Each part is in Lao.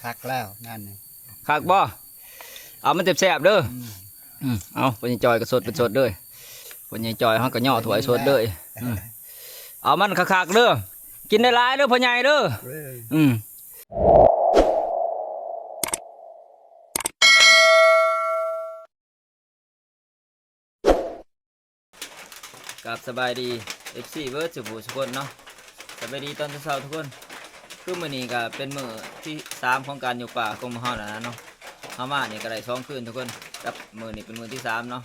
ຄັກແລ້ວງານນີ້ ຄັກບໍ່? ເອົາມັນແຊບໆເດີ. ອືມ ອືມ ເອົາ ພໍ່ໃຫຍ່ຈ່ອຍກໍສົດເປັນສົດເດີ. ພໍ່ໃຫຍ່ຈ່ອຍເຮົາກໍຍໍຖ້ວຍສົດເດີ. ອືມ ເອົາມັນຄັກໆເດີ ກິນຫຼາຍໆເດີພໍ່ໃຫຍ່ເດີ. ເອີ ອືມ. ກາບສະບາຍດີ ເອັຟຊີ ເບິດສູ່ຜູ້ສູ່ຄົນເນາະ. ສະບາຍດີຕອນເຊົ້າໆທຸກຄົນ. ຄືມື້ນີ້ກໍເປັນມື້ທີສາມຂອງການຢູ່ປ່າຂອງໝູ່ເຮົານັ້ນນະເນາະ. ເຮົາມານີ້ກໍໄດ້ສອງຄືນທຸກຄົນ ກັບມື້ນີ້ເປັນມື້ທີສາມເນາະ.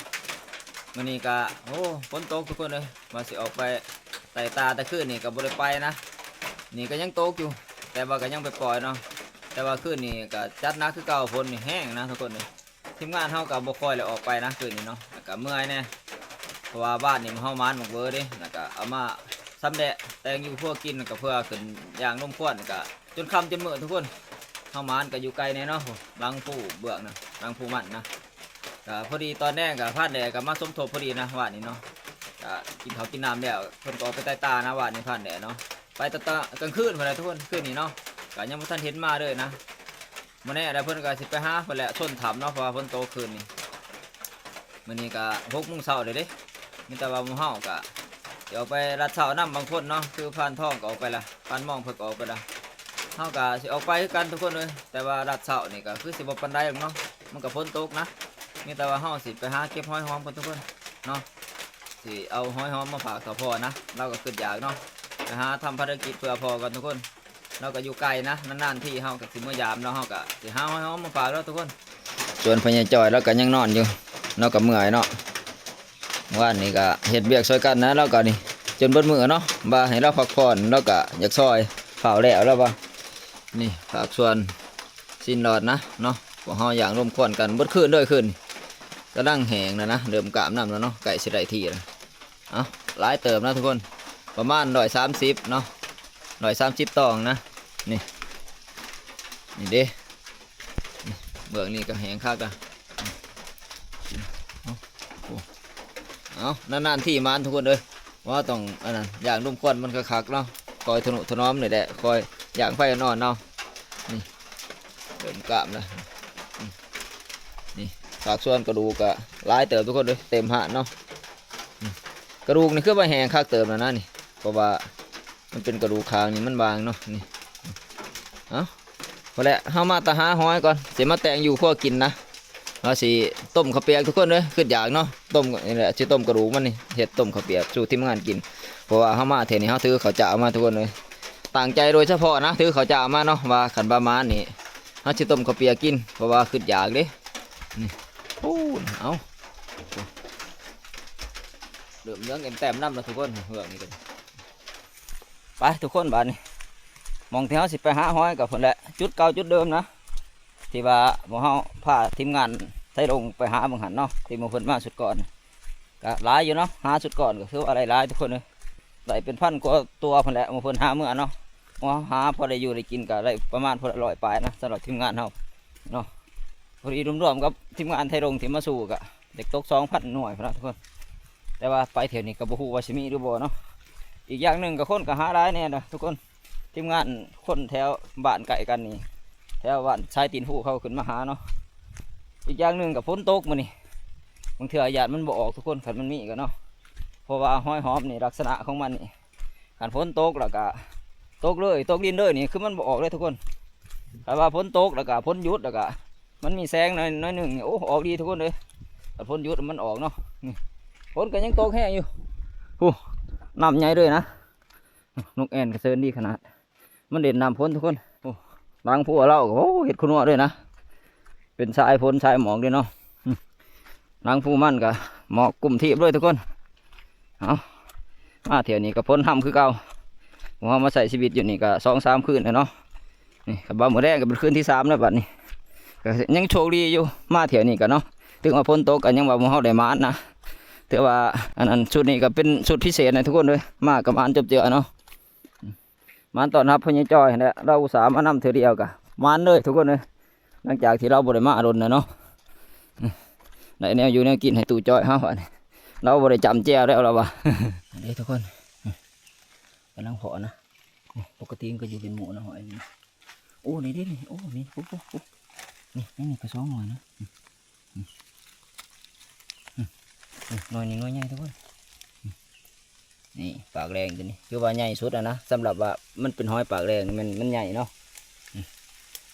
ມື້ນີ້ກໍ ໂອ້ ຝົນຕົກທຸກຄົນເອີຍ. ວ່າຊິອອກໄປໄຕ່ຕາ ແຕ່ຄືນນີ້ກໍບໍ່ໄດ້ໄປນະ. ນີ້ກໍຍັງຕົກຢູ່ ແຕ່ວ່າກໍຍັງໄປປ່ອຍເນາະ. ແຕ່ວ່າຄືນນີ້ກໍຈັດໜັກຄືເກົ່າ ຝົນນີ້ແຮງນະທຸກຄົນເອີຍ. ທີມງານເຮົາກໍບໍ່ຄ່ອຍໄດ້ອອກໄປນະຄືນນີ້ເນາະ ແລ້ວກໍເມື່ອຍແດ່ ເພາະວ່າວານນີ້ເຮົາໝານໝາກເວີເດ້ ແລ້ວກໍເອົາມາຊຳແຫຼະແຕ່ງຢູ່ຄົວກິນ ແລ້ວກໍເພື່ອຂຶ້ນຢ່າງລົມຄວັນ ກໍຈົນຄ່ຳຈົນມືດທຸກຄົນ. ເຮົາໝານກໍຢູ່ໄກແດ່ເນາະ ຫຼັງພູເບື້ອງນະ ຫຼັງພູມັນນະ. ກໍພໍດີຕອນແລງກໍພານແດດກໍມາສົມທົບພໍດີນະວານນີ້ເນາະ. ກໍກິນເຂົ້າກິນນ້ຳແລ້ວ ເພິ່ນກໍອອກໄປໄຕ່ຕານະວານນີ້ ພານແດດເນາະ ໄປແຕ່ຕອນກາງຄືນພຸ້ນແຫຼະທຸກຄົນ. ຄືນນີ້ເນາະ ກໍຍັງບໍ່ທັນເຫັນມາເລີຍນະ. ມື້ແນ່ແລ້ວເພິ່ນກໍຊິໄປຫາພຸ້ນແຫຼະ ຊົນຖ້ຳເນາະ ເພາະວ່າຝົນຕົກຄືນນີ້. ມື້ນີ້ກໍຫົກໂມງເຊົ້າແລ້ວເດ້ ມີແຕ່ວ່າໝູ່ເຮົາກໍຊິອອກໄປລັດເຊົ້ານຳບາງຄົນເນາະ ຄືພານທອງກໍອອກໄປລະ ພານມອງເພິ່ນກໍອອກໄປລະ. ເຮົາກໍຊິອອກໄປຄືກັນທຸກຄົນເອີຍ ແຕ່ວ່າລັດເຊົ້ານີ້ກໍຄືຊິບໍ່ປານໃດດອກເນາະ ມັນກໍຝົນຕົກນະ. ມີແຕ່ວ່າເຮົາຊິໄປຫາເກັບຫອຍຫອມກ່ອນທຸກຄົນເນາະ ຊິເອົາຫອຍຫອມມາຝາກເຖົ້າພໍ່ນະ ລາວກໍຄຶດຢາກເນາະ ໄປຫາທຳພາລະກິດເພື່ອພໍ່ກ່ອນທຸກຄົນ. ລາວກໍຢູ່ໄກນະ ນານໆທີເຮົາກໍຊິມາຢາມລາວ ເຮົາກໍຊິຫາຫອຍຫອມມາຝາກລາວທຸກຄົນ. ສ່ວນພໍ່ໃຫຍ່ຈ່ອຍລາວກໍຍັງນອນຢູ່ ລາວກໍເມື່ອຍເນາະ. ວານນີ້ກໍເຮັດວຽກຊ່ອຍກັນນະ ລາວກໍນີ້ຈົນເບິດມື້ເນາະ ວ່າໃຫ້ລາວພັກຜ່ອນ ລາວກໍຢາກຊ່ອຍ ຟ້າວແລ້ວລາວວ່າ. ນີ້ພາກສ່ວນຊີ້ນຫຼອດນະເນາະ ພວກເຮົາຢ່າງລົມຄວັນກັນເບິດຄືນເດີ. ຄືນນີ້ກຳລັງແຫ້ງແລ້ວນະ ເລີ່ມກາບນ້ຳແລ້ວເນາະ ໃກ້ຊິໄດ້ທີ່ແລ້ວ. ເອົາ ຫຼາຍເຕີບນະທຸກຄົນ ປະມານຮ້ອຍສາມສິບເນາະ ຮ້ອຍສາມສິບຕອງນະ. ນີ້ ນີ້ເດ້ ນີ້ເບື້ອງນີ້ກໍແຫ້ງຄັກລະ. ເອົາ ເອົາ ນານໆທີມານທຸກຄົນເອີຍ ວ່າຕ້ອງອັນນັ້ນ ຢ່າງລົມຄວັນມັນຄັກໆເນາະ ຄອຍທະນຸຖະໜອມນີ້ແຫຼະ ຄອຍຢ່າງໄຟອ່ອນໆເນາະ. ນີ້ເລີ່ມກາບລະ. ນີ້ພາກສ່ວນກະດູກກະຫຼາຍເຕີບທຸກຄົນເອີຍ ເຕັມຮ້ານເນາະ. ກະດູກນີ້ຄືວ່າແຫ້ງຄັກເຕີບແລ້ວນະນີ້ ເພາະວ່າມັນເປັນກະດູກຂ້າງນີ້ມັນບາງເນາະ. ນີ້ ເອົາ ພໍແລ້ວ ເຮົາມາແຕ່ຫາຫອຍກ່ອນ ຊິມາແຕ່ງຢູ່ຄົວກິນນະ. ເຮົາຊິຕົ້ມເຂົ້າປຽກທຸກຄົນເດີ ຄຶດຢາກເນາະ ຕົ້ມນີ້ແຫຼະ ຊິຕົ້ມກະດູກມັນນີ້ ເຮັດຕົ້ມເຂົ້າປຽກສູ່ທີມງານກິນ. ເພາະວ່າເຮົາມາເທື່ອນີ້ ເຮົາຖືເຂົ້າຈ້າວມາທຸກຄົນເອີຍ ຕັ້ງໃຈໂດຍສະເພາະນະ ຖືເຂົ້າຈ້າວມາເນາະ ວ່າຄັນວ່າມານີ້ ເຮົາຊິຕົ້ມເຂົ້າປຽກກິນ ເພາະວ່າຄຶດຢາກເດ້. ນີ້ ໂອ້ ເອົາ ເລີ່ມເຫຼືອງແອມແຕ້ມນຳແລ້ວທຸກຄົນ ເຮືອງນີ້ກໍ ໄປທຸກຄົນ ບາດນີ້ ໝ່ອງທີ່ເຮົາຊິໄປຫາຫອຍກໍພຸ້ນແຫຼະ ຈຸດເກົ່າຈຸດເດີມນະ ທີ່ວ່າໝູ່ເຮົາພາທີມງານໄທລົງໄປຫາເບິ່ງຫັ້ນເນາະ ທີ່ໝູ່ເພິ່ນມາຊຸດກ່ອນ ກໍຫຼາຍຢູ່ເນາະ ຫາຊຸດກ່ອນກໍຄືວ່າໄດ້ຫຼາຍທຸກຄົນເອີຍ ໄດ້ເປັນພັນກວ່າຕົວພຸ້ນແຫຼະ ໝູ່ເພິ່ນຫາເມືອເນາະ. ໝູ່ເຮົາຫາພໍໄດ້ຢູ່ໄດ້ກິນກໍໄດ້ປະມານພຸ້ນລະຮ້ອຍປາຍນະ ສຳລັບທີມງານເຮົາເນາະ. ພໍດີລວມໆກັບທີມງານໄທລົງທີ່ມາສູ້ກໍ ເດັກຕົກສອງພັນໜ່ວຍພຸ້ນນະທຸກຄົນ ແຕ່ວ່າໄປແຖວນີ້ກໍບໍ່ຮູ້ວ່າຊິມີຫຼືບໍ່ເນາະ. ອີກຢ່າງໜຶ່ງກໍຄົນກໍຫາຫຼາຍແດ່ນະທຸກຄົນ ທີມງານຄົນແຖວບ້ານໃກ້ກັນນີ້ ແຖວບ້ານຊາຍຕີນພູເຂົາຂຶ້ນມາຫາເນາະ. ອີກຢ່າງໜຶ່ງກໍຝົນຕົກມື້ນີ້ ບາງເທື່ອຢ້ານມັນບໍ່ອອກທຸກຄົນ ຄັນມັນມີກໍເນາະ ເພາະວ່າຫອຍຫອມນີ້ລັກສະນະຂອງມັນນີ້ ຄັນຝົນຕົກແລ້ວກະຕົກເລີຍ ຕົກດິນເລີຍນີ້ ຄືມັນບໍ່ອອກເລີຍທຸກຄົນ. ຄັນວ່າຝົນຕົກແລ້ວກະຝົນຢຸດແລ້ວກະມັນມີແສງໜ້ອຍ ໜ້ອຍໜຶ່ງນີ້ ໂອ້ ອອກດີທຸກຄົນເອີຍ. ຄັນຝົນຢຸດມັນອອກເນາະ. ນີ້ ຝົນກໍຍັງຕົກແຮງຢູ່ ພຸ້ນ ນ້ຳໃຫຍ່ເລີຍນະ. ນົກແອ່ນກໍເຊີນດີຂະໜາດ ມັນເຫຼັ້ນນ້ຳຝົນທຸກຄົນ. ໂອ້ ຫຼັງພູລາວກໍ ໂອ້ ເຮັດຂົວນົວເລີຍນະ ເປັນສາຍຝົນສາຍໝອກເລີຍເນາະ. ອືມ ຫຼັງພູມັນກໍໝອກກຸ້ມທີບເລີຍທຸກຄົນ. ເອົາ ມາທ່ຽວນີ້ກໍຝົນຮຳຄືເກົ່າ ພວກເຮົາມາໃຊ້ຊີວິດຢູ່ນີ້ກໍສອງສາມຄືນແລ້ວເນາະ. ນີ້ກໍບາດມື້ແລງກໍເປັນຄືນທີສາມແລ້ວບາດນີ້ ກໍຍັງໂຊກດີຢູ່ ມາທ່ຽວນີ້ກໍເນາະ ເຖິງວ່າຝົນຕົກກໍຍັງວ່າໝູ່ເຮົາໄດ້ໝານນະ. ຖືວ່າອັນນັ້ນ ຊຸດນີ້ກໍເປັນຊຸດພິເສດນະທຸກຄົນເອີຍ ມາກໍໝານຈົບເຈືອເນາະ. ໝານຕ້ອນຮັບພໍ່ໃຫຍ່ຈ້ອຍຫັ້ນແຫຼະ ລາວອຸດສ່າມານຳເທື່ອດຽວກະໝານເລີຍທຸກຄົນເອີຍ. ຫຼັງຈາກທີ່ລາວບໍ່ໄດ້ມາດົນແລ້ວເນາະ ໄດ້ແນວຢູ່ແນວກິນໃຫ້ຕູ້ຈ້ອຍເຮົາ ລາວບໍ່ໄດ້ຈ້ຳແຈ່ວແລ້ວລາວວ່າ. ເດ້ທຸກຄົນ ກຳລັງເພາະນະ ປົກກະຕິມັນກໍຢູ່ເປັນໝູ່ນະ ຫອຍນີ້ ໂອ້ ນີ້ເດ້ນີ້ ໂອ້ ນີ້ ໂອ້ ໂອ້ ໂອ້ ນີ້ ໃນນີ້ກໍສອງໜ່ວຍນະ ອືມ ອືມ ອືມ ໜ່ວຍນີ້ໜ່ວຍໃຫຍ່ທຸກຄົນ ອືມ ນີ້ປາກແດງຕົວນີ້ ຄືວ່າໃຫຍ່ສຸດແລ້ວນະ ສຳລັບວ່າມັນເປັນຫອຍປາກແດງ ມັນ ມັນໃຫຍ່ເນາະ ອືມ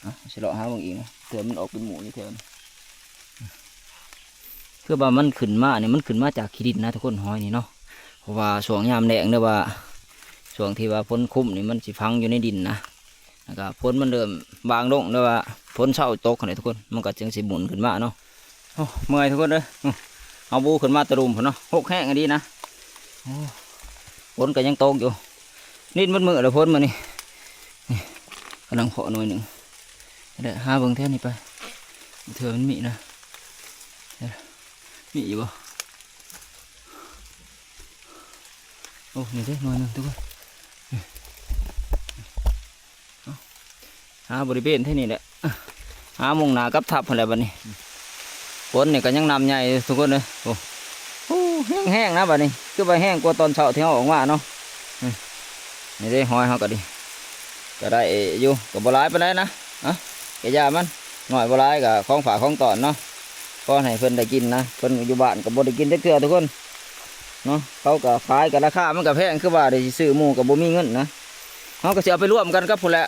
ເອົາ ຊິເລາະຫາເບິ່ງອີກນະ ເທື່ອມັນອອກເປັນໝູ່ຢູ່ແຖວນີ້ ຄືວ່າມັນຂຶ້ນມານີ້ ມັນຂຶ້ນມາຈາກຂີ້ດິນນະທຸກຄົນ ຫອຍນີ້ເນາະ ເພາະວ່າຊ່ວງຍາມແລ້ງ ຫຼືວ່າຊ່ວງທີ່ວ່າຝົນຄຸມນີ້ ມັນຊິຝັງຢູ່ໃນດິນນະ ແລ້ວກໍຝົນມັນເລີ່ມບາງລົງ ຫຼືວ່າຝົນເຊົາຕົກຫັ້ນແຫຼະທຸກຄົນ ມັນກໍຈຶ່ງຊິໝຸນຂຶ້ນມາເນາະ. ໂອ້ ເມື່ອຍທຸກຄົນເອີຍ ອື ເຮົາບູຂຶ້ນມາແຕ່ລຸ່ມພຸ້ນເນາະ ຮົກແຮງອີ່ຫຼີນະ. ໂອ້ ຝົນກໍຍັງຕົກຢູ່ ລິນໝົດມື້ແລ້ວ ຝົນມື້ນີ້ ນີ້ ກຳລັງເພາະໜ່ວຍໜຶ່ງ ແລ້ວຫາເບິ່ງແຖວນີ້ໄປ ເທື່ອມັນມີນະ ມີຢູ່ບໍ່? ໂອ້ ນີ້ເດ້ໜ່ວຍໜຶ່ງທຸກຄົນ ນີ້ ເອົາ ຫາບໍລິເວນແຖວນີ້ແຫຼະ ຫາມຸ່ງໜ້າກັບທັບຫັ້ນແຫຼະບັດນີ້ ຝົນນີ້ກໍຍັງນ້ຳໃຫຍ່ຢູ່ທຸກຄົນເອີຍ ໂອ້ ໂອ້ ແຮງໆນະບັດນີ້ ຄືວ່າແຮງກວ່າຕອນເຊົ້າທີ່ເຮົາອອກມາເນາະ ນີ້ເດ້ຫອຍເຮົາກໍດີ ກໍໄດ້ຢູ່ ກໍບໍ່ຫຼາຍປານໃດນະ ເອົາ ກະຢ່າມັນ ໜ້ອຍບໍ່ຫຼາຍກໍຂອງຝາກຂອງຕ້ອນເນາະ ພໍໃຫ້ເພິ່ນໄດ້ກິນນະ ເພິ່ນຢູ່ບ້ານກໍບໍ່ໄດ້ກິນຈັກເທື່ອທຸກຄົນເນາະ ເຂົາກໍຂາຍກໍລາຄາມັນກໍແພງ ຄືວ່າໄດ້ຊິຊື້ໝູ່ກໍບໍ່ມີເງິນນະ ເຮົາກໍຊິເອົາໄປລວມກັນກັບພຸ້ນແຫຼະ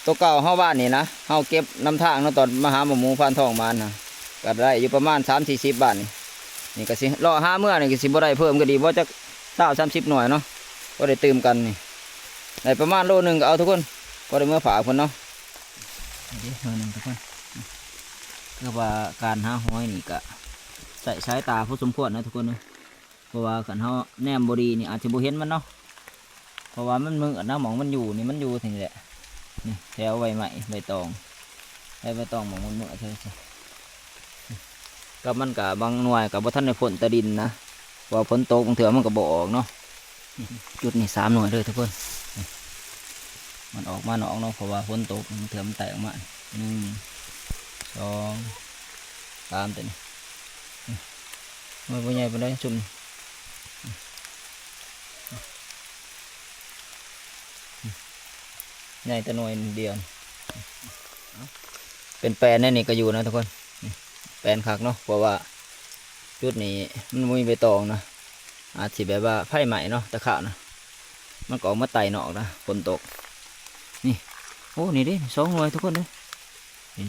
ໂຕເກົ່າເຮົາວານນີ້ນະ ເຮົາເກັບນຳທາງເນາະ ຕອນມາຫາໝູ່ພານທອງມານະ ກໍໄດ້ຢູ່ປະມານສາມສີ່ສິບບາດນີ້ ນີ້ກໍຊິເລາະຫາເມືອນີ້ກໍຊິບໍ່ໄດ້ເພີ່ມກໍດີບໍ່ ຈັກຊາວສາມສິບໜ່ວຍເນາະ ພໍໄດ້ຕື່ມກັນນີ້ ໄດ້ປະມານໂລໜຶ່ງກໍເອົາທຸກຄົນ ພໍໄດ້ເມືອຝາກເພິ່ນເນາະ. ນີ້ເດ້ໜ່ວຍໜຶ່ງທຸກຄົນ ຄືວ່າການຫາຫອຍນີ້ກະໃຊ້ສາຍຕາພໍສົມຄວນນະທຸກຄົນເອີຍ ເພາະວ່າຄັນເຮົາແນມບໍ່ດີນີ້ອາດຊິບໍ່ເຫັນມັນເນາະ ເພາະວ່າມັນມືດນະ ໝ່ອງມັນຢູ່ນີ້ ມັນຢູ່ທີ່ນີ້ແຫຼະ ນີ້ແຖວໃບໄມ້ໃບຕອງ ໃບ ໃບຕອງໝ່ອງມັນມືດແທ້ ກັບມັນກະບາງໜ່ວຍກະບໍ່ທັນໄດ້ພົ້ນແຕ່ດິນນະ ເພາະວ່າຝົນຕົກບາງເທື່ອມັນກະບໍ່ອອກເນາະ ຈຸດນີ້ສາມໜ່ວຍເດີທຸກຄົນ ມັນອອກມານອກເນາະ ເພາະວ່າຝົນຕົກບາງເທື່ອມັນແຕກອອກມາ ໜຶ່ງ ສອງ ສາມ ຕົວນີ້ ໜ່ວຍບໍ່ໃຫຍ່ປານໃດຊຸມນີ້ ໃຫຍ່ແຕ່ໜ່ວຍດຽວ ເປັນແປນແນວນີ້ກໍຢູ່ນະທຸກຄົນ ນີ້ແປນຄັກເນາະ ເພາະວ່າຈຸດນີ້ມັນບໍ່ມີໃບຕອງນະ ອາດຊິແບບວ່າໄຟໄໝ້ເນາະ ຕະຂາວນະ ມັນກໍອອກມາໄຕ່ນອກນະ ຝົນຕົກ ນີ້ ໂອ້ ນີ້ເດ້ ສອງໜ່ວຍທຸກຄົນເດີ ນີ້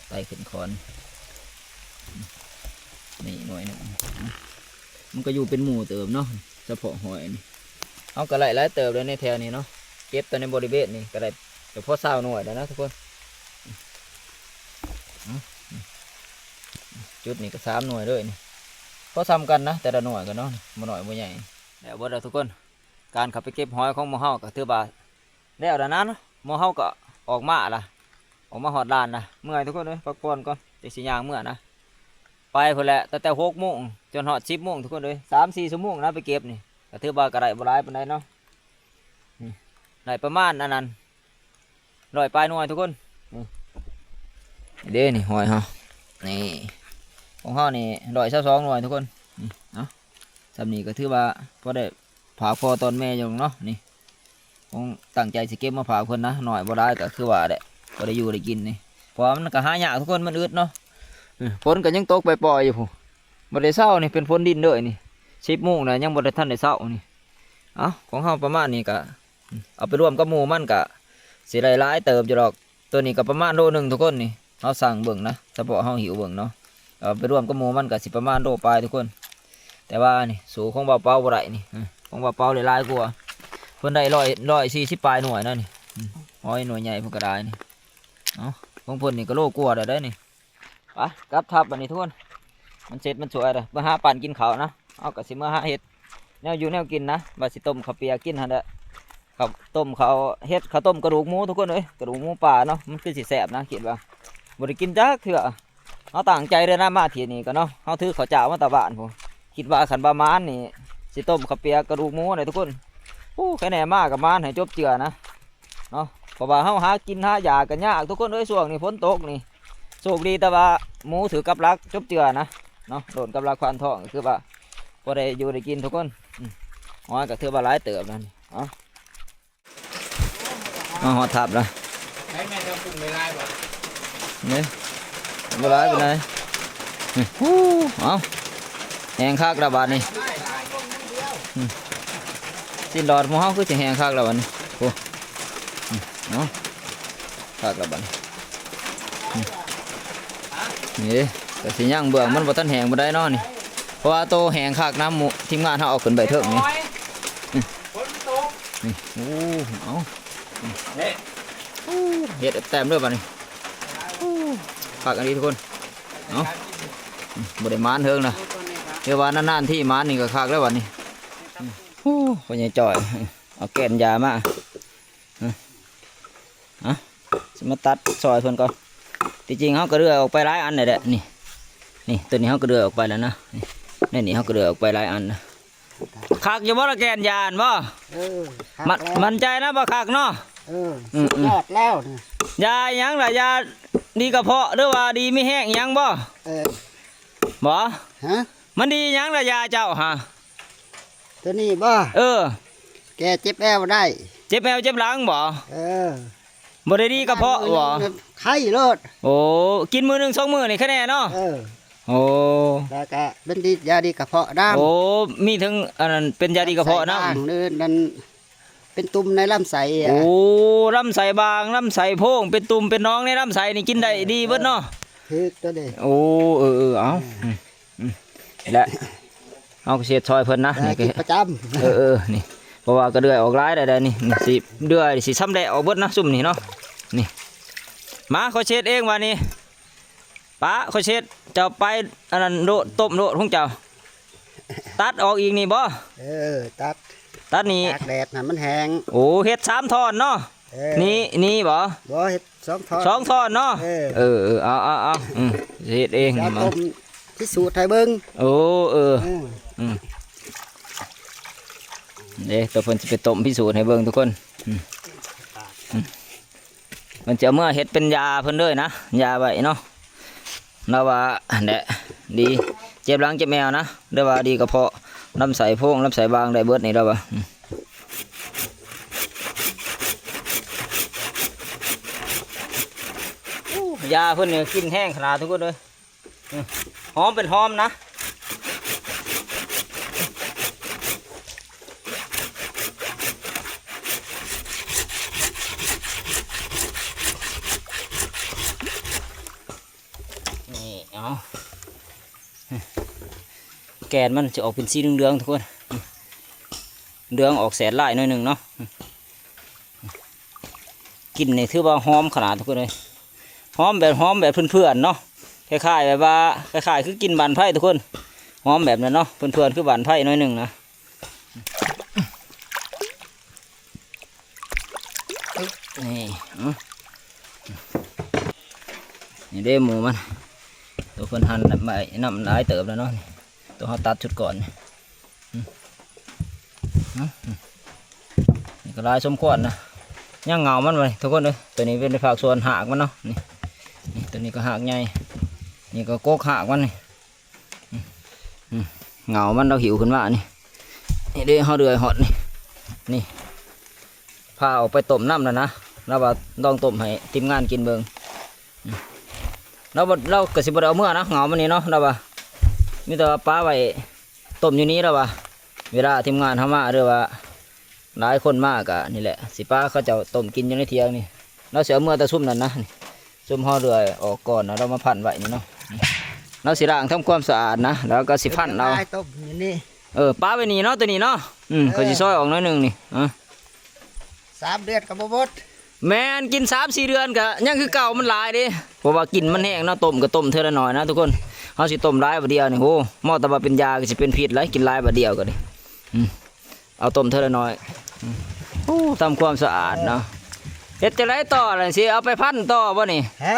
ໄຕ່ຂຶ້ນຄອນ ນີ້ໜ່ວຍໜຶ່ງ ມັນກໍຢູ່ເປັນໝູ່ເຕີບເນາະ ສະເພາະຫອຍນີ້ ເຮົາກໍໄດ້ຫຼາຍເຕີບເລີຍໃນແຖວນີ້ເນາະ ເກັບແຕ່ໃນບໍລິເວນນີ້ກໍໄດ້ ກໍພໍຊາວໜ່ວຍແລ້ວນະທຸກຄົນ ຈຸດນີ້ກໍສາມໜ່ວຍເລີຍນີ້ ພໍສ່ຳກັນນະ ແຕ່ລະໜ່ວຍກໍເນາະ ບໍ່ໜ້ອຍບໍ່ໃຫຍ່ ແລ້ວເບິດແລ້ວທຸກຄົນ ການເຂົ້າໄປເກັບຫອຍຂອງໝູ່ເຮົາກໍຖືວ່າ ແລ້ວລະນະ ໝູ່ເຮົາກໍອອກມາລະ ອອກມາຮອດລານລະ ເມື່ອຍທຸກຄົນເອີຍ ພັກຜ່ອນກ່ອນ ຈັ່ງຊິຍ່າງເມືອນະ ໄປພຸ້ນແຫຼະ ຕັ້ງແຕ່ຫົກໂມງຈົນຮອດສິບໂມງທຸກຄົນເອີຍ ສາມສີ່ຊົ່ວໂມງນະ ໄປເກັບນີ້ ກໍຖືວ່າກໍໄດ້ບໍ່ຫຼາຍປານໃດເນາະ ນີ້ ໄດ້ປະມານອັນນັ້ນ ຮ້ອຍປາຍໜ່ວຍທຸກຄົນ ນີ້ ນີ້ເດ້ ນີ້ຫອຍເຮົາ ນີ້ ຂອງເຮົານີ້ຮ້ອຍຊາວສອງໜ່ວຍທຸກຄົນ ນີ້ ເອົາ ສ່ຳນີ້ກໍຖືວ່າພໍໄດ້ຝາກພໍ່ຕອນແມ່ຢູ່ເນາະ ນີ້ ຄົງຕັ້ງໃຈຊິເກັບມາຝາກເພິ່ນນະ ໜ້ອຍບໍ່ຫຼາຍກໍຄືວ່າແຫຼະ ພໍໄດ້ຢູ່ໄດ້ກິນນີ້ ເພາະວ່າມັນກໍຫາຍາກທຸກຄົນ ມັນອຶດເນາະ ອື ຝົນກໍຍັງຕົກປ່ອຍໆຢູ່ພຸ້ນ ບໍ່ໄດ້ເຊົານີ້ ເປັນຝົນດິນເດີນີ້ ສິບໂມງນະ ຍັງບໍ່ໄດ້ທັນໄດ້ເຊົານີ້ ເອົາ ຂອງເຮົາປະມານນີ້ກໍ ເອົາໄປລວມກັບໝູ່ມັນກະຊິໄດ້ຫຼາຍເຕີບຢູ່ດອກ ໂຕນີ້ກໍປະມານໂລໜຶ່ງທຸກຄົນນີ້ ເຮົາຊັ່ງເບິ່ງນະ ສະເພາະເຮົາຫິ້ວເບິ່ງເນາະ ເອົາໄປລວມກັບໝູ່ມັນກະຊິປະມານໂລປາຍທຸກຄົນ ແຕ່ວ່ານີ້ສູ້ຂອງບ່າວເປົາບໍ່ໄດ້ນີ້ ຂອງບ່າວເປົາໄດ້ຫຼາຍກວ່າ ເພິ່ນໄດ້ຮ້ອຍ ຮ້ອຍສີ່ສິບປາຍໜ່ວຍນະນີ້ ຫອຍໜ່ວຍໃຫຍ່ເພິ່ນກໍໄດ້ນີ້ ເອົາ ຂອງເພິ່ນນີ້ກໍໂລກວ່າແລ້ວເດ້ນີ້. ໄປກັບທັບບັດນີ້ທຸກຄົນ ມັນເສັດມັນສວຍແລ້ວ ມາຫາປັ້ນກິນເຂົ້ານະ ເຮົາກໍຊິມາຫາເຮັດແນວຢູ່ແນວກິນນະ ວ່າຊິຕົ້ມເຂົ້າປຽກກິນຫັ້ນແຫຼະ ເຂົ້າຕົ້ມເຂົ້າ ເຮັດເຂົ້າຕົ້ມກະດູກໝູທຸກຄົນເອີຍ ກະດູກໝູປ່າເນາະ ມັນຄືຊິແຊບນະ ຄິດວ່າ ບໍ່ໄດ້ກິນຈັກເທື່ອ ເຮົາຕັ້ງໃຈເລີຍນະ ມາທີ່ນີ້ກໍເນາະ ເຮົາຖືເຂົ້າເຈົ້າມາແຕ່ບ້ານພຸ້ນ ຄິດວ່າຄັນວ່າໝານນີ້ ຊິຕົ້ມເຂົ້າປຽກກະດູກໝູແຫຼະທຸກຄົນ ໂອ້ ໃຄແນ່ມາກໍໝານໃຫ້ຈົບເຈື່ອນະ ເນາະ ເພາະວ່າເຮົາຫາກິນຫາຢາກກໍຍາກທຸກຄົນເອີຍ ຊ່ວງນີ້ຝົນຕົກນີ້ ໂຊກດີແຕ່ວ່າໝູຖືກກັບຫຼັກຈົບເຈື່ອນະ ເນາະ ໂດນກັບຫຼັກຄວານທອງ ກໍຄືວ່າພໍໄດ້ຢູ່ໄດ້ກິນທຸກຄົນ ອືມ ຫອຍກໍຖືວ່າຫຼາຍເຕີບແລ້ວນີ້ ເອົາ ມາຮອດທັບແລ້ວ ໃຊ້ແມ່ນເຈົ້າປຸງໄດ້ຫຼາຍບໍ່? ນີ້ ບໍ່ຫຼາຍປານໃດ. ນີ້ ເອົ້າ ແຮງຄັກລະບາດນີ້. ຊີ້ນຫຼອດຂອງເຮົາຄືຊິແຮງຄັກລະບາດນີ້. ໂອ້ ເອົ້າ ຄັກລະບາດນີ້. ນີ້ ກໍຊິຍັງເບື້ອງມັນບໍ່ທັນແຫ້ງປານໃດເນາະນີ້ ເພາະວ່າໂຕແຫ້ງຄັກນຳ ທີມງານເຮົາເອົາຂຶ້ນໄປເທິງນີ້. ນີ້ ນີ້ ໂອ້ ເອົາ ເຮັດແຕ້ມເດີບາດນີ້. ໂອ້ ຄັກອີ່ຫຼີທຸກຄົນ. ເອົາ ບໍ່ໄດ້ໝານເຖິງນະ ແຕ່ວ່ານານໆທີໝານນີ້ກໍຄັກແລ້ວບາດນີ້. ໂອ້ ພໍ່ໃຫຍ່ຈ້ອຍ ເອົາແກ່ນຢາມາ. ອະ ຊິມາຕັດຊ່ອຍເພິ່ນກ່ອນ. ທີ່ຈິງເຮົາກໍເດືອອອກໄປຫຼາຍອັນແລ້ວແຫຼະ ນີ້ ນີ້ ໂຕນີ້ເຮົາກໍເດືອອອກໄປແລ້ວນະ. ນີ້ ໃນນີ້ເຮົາກໍເດືອອອກໄປຫຼາຍອັນນະ. ຄັກຢູ່ບໍ່ລະແກ່ນຢາຫັ້ນບໍ່? ເອີ ຄັກ ມັນ ແລ້ວ ໝັ້ນໃຈນະວ່າຄັກເນາະ. ເອີ ອືມໆ ສຸດຍອດແລ້ວນະ. ຢາອີ່ຫຍັງລະ? ຢາດີກະເພາະ ຫຼືວ່າດີມີແຮງອີ່ຫຍັງບໍ່? ເອີ ບໍ່? ຮະ? ມັນດີຫຍັງລະຢາເຈົ້າຫະ? ໂຕນີ້ບໍ່? ເອີ ແກ້ເຈັບແອວໄດ້. ເຈັບແອວເຈັບຫຼັງບໍ່? ເອີ ບໍ່ໄດ້ດີກະເພາະບໍ່? ໄຂ້ໂລດ. ໂອ້ ກິນມື້ໜຶ່ງສອງມື້ນີ້ຄະແນ່ເນາະ. ເອີ ໂອ້ ແລ້ວກະເປັນດີ ຢາດີກະເພາະນຳ. ໂອ້ ມີເຖິງອັນນັ້ນ ເປັນຢາດີກະເພາະນຳ. ລຳໄສ້ບາງ ຫຼືນັ້ນ ເປັນຕຸ່ມໃນລຳໄສ້. ໂອ້ ລຳໄສ້ບາງ ລຳໄສ້ໂພງ ເປັນຕຸ່ມເປັນໜອງໃນລຳໄສ້ນີ້ກິນໄດ້ ເອີ ດີເບິດເນາະ. ຖືກໂຕນີ້. ໂອ້ ເອີໆ ເອົາ ອືມ ອືມ ແລະ ເຮົາກໍຊິເຮັດຊ່ອຍເພິ່ນນະ. ເອີ ນີ້ກໍກິນປະຈຳ. ເອີໆ ນີ້ ເພາະວ່າກະເດືອຍອອກຫຼາຍແລ້ວນີ້. ນີ້ຊິເດືອຍ ຊິຊຳແຫຼະອອກເບິດນະ ຊຸມນີ້ເນາະ. ນີ້ ມາ ຂ້ອຍຊິເຮັດເອງບາດນີ້. ປາ ຂ້ອຍຊິເຮັດ ເຈົ້າໄປອັນນັ້ນໂລດ ຕົ້ມໂລດຂອງເຈົ້າ. ຕັດອອກອີກນີ້ບໍ່? ເອີ ຕັດ ຕັດນີ້ ຕາກແດດໃຫ້ມັນແຫ້ງ. ໂອ້ ເຮັດສາມທ່ອນເນາະ. ເອີ ນີ້ ນີ້ບໍ່? ບໍ່ ເຮັດສອງທ່ອນ ສອງທ່ອນເນາະ. ເອີ ເອີໆ ເອົາໆໆ ອືມ ຊິເຮັດເອງ ດຽວຕົ້ມພິສູດໃຫ້ເບິ່ງ. ໂອ້ ເອີ ເອີ ອືມ ເດ້ ໂຕເພິ່ນຊິໄປຕົ້ມພິສູດໃຫ້ເບິ່ງທຸກຄົນ. ອືມ ອືມ ເພິ່ນຈະເອົາເມືອເຮັດເປັນຢາເພິ່ນເລີຍນະ ຢາໄວ້ເນາະ. ລາວວ່າຫັ້ນແຫຼະ ດີ ເຈັບຫຼັງເຈັບແອວນະ ຫຼືວ່າດີກະເພາະ ລຳໄສ້ໂພງ ລຳໄສ້ບາງໄດ້ເບິດນີ້ລາວວ່າ. ອືມ ຢາເພິ່ນນີ້ກິ່ນແຮງຂະໜາດທຸກຄົນເອີຍ. ອືມ ຫອມເປັນຫອມນະ. ນີ້ ເອົາ ແກ່ນມັນຈະອອກເປັນສີເຫຼືອງໆ ທຸກຄົນ ເຫຼືອງອອກແສດຫຼາຍໜ້ອຍໜຶ່ງເນາະ. ກິ່ນນີ້ຖືວ່າຫອມຂະໜາດທຸກຄົນເອີຍ ຫອມແບບ ຫອມແບບເຖື່ອນໆເນາະ ຄ້າຍໆແບບວ່າ ຄ້າຍໆຄືກິ່ນບານໄຟທຸກຄົນ ຫອມແບບນັ້ນເນາະ ເຖື່ອນໆຄືບານໄຟໜ້ອຍໜຶ່ງນະ. ນີ້ ອືມ ນີ້ເດ້ໝູມັນ ໂຕເພິ່ນຫັ່ນໄວ້ ນ້ຳຫຼາຍເຕີບແລ້ວເນາະ ໂຕເຮົາຕັດຊຸດກ່ອນນີ້. ອືມ ອືມ ນີ້ກໍຫຼາຍສົມຄວນນະ ຍັງເຫງົາມັນໄວ້ທຸກຄົນເອີຍ. ໂຕນີ້ເປັນພາກສ່ວນຮາກມັນເນາະ ນີ້ ນີ້ ໂຕນີ້ກໍຮາກໃຫຍ່ ນີ້ກໍກົກຮາກມັນນີ້. ອືມ ອືມ ເຫງົາມັນລາວຫິວຂຶ້ນມານີ້ ນີ້ເດ້ ເຮົາເດືອຍຮອດນີ້ ນີ້ ພາອອກໄປຕົ້ມນ້ຳແລ້ວນະ ລາວວ່າລອງຕົ້ມໃຫ້ທີມງານກິນເບິ່ງ. ອືມ ລາວບໍ່ ລາວກໍຊິບໍ່ໄດ້ເອົາເມືອນະ ເຫງົາມັນນີ້ເນາະ ລາວວ່າ ມີແຕ່ວ່າປະໄວ້ຕົ້ມຢູ່ນີ້ ລາວວ່າ ເວລາທີມງານເຮົາມາ ຫຼືວ່າ ຫຼາຍຄົນມາກະນີ້ແຫຼະ ຊິປະເຂົາເຈົ້າຕົ້ມກິນຢູ່ໃນຖຽງນີ້ ລາວຊິເອົາເມືອແຕ່ຊຸມນັ້ນນະ ຊຸມເຮົາເດືອຍອອກກ່ອນນະ ລາວມາພັນໄວ້ນີ້ເນາະ ລາວຊິລ້າງທຳຄວາມສະອາດນະ ແລ້ວກໍຊິພັນເອົາ ເອົາຕົ້ມຢູ່ນີ້ ເອີ ປະໄວ້ນີ້ເນາະ ໂຕນີ້ເນາະ. ອືມ ເອີ ຂ້ອຍຊິຊອຍອອກໜ້ອຍໜຶ່ງນີ້ ອະ ສາມເດືອນກໍບໍ່ໝົດ ແມ່ນ ກິນສາມສີ່ເດືອນກໍຍັງຄືເກົ່າ ມັນຫຼາຍເດ້ ເພາະວ່າກິ່ນມັນແຮງເນາະ ຕົ້ມກໍຕົ້ມເທື່ອລະໜ້ອຍນະທຸກຄົນ ເຮົາຊິຕົ້ມຫຼາຍບາດດຽວນີ້ ໂອ້ ເໝາະແຕ່ວ່າເປັນຢາກໍຊິເປັນພິດຫຼາຍ ກິນຫຼາຍບາດດຽວກໍໄດ້ ອືມ. ເອົາຕົ້ມເທື່ອລະໜ້ອຍ ອືມ ໂອ້ ທຳຄວາມສະອາດເນາະ ເຮັດຈັ່ງໃດຕໍ່ລະ ຊິເອົາໄປພັນຕໍ່ບໍ່ນີ້ ຮະ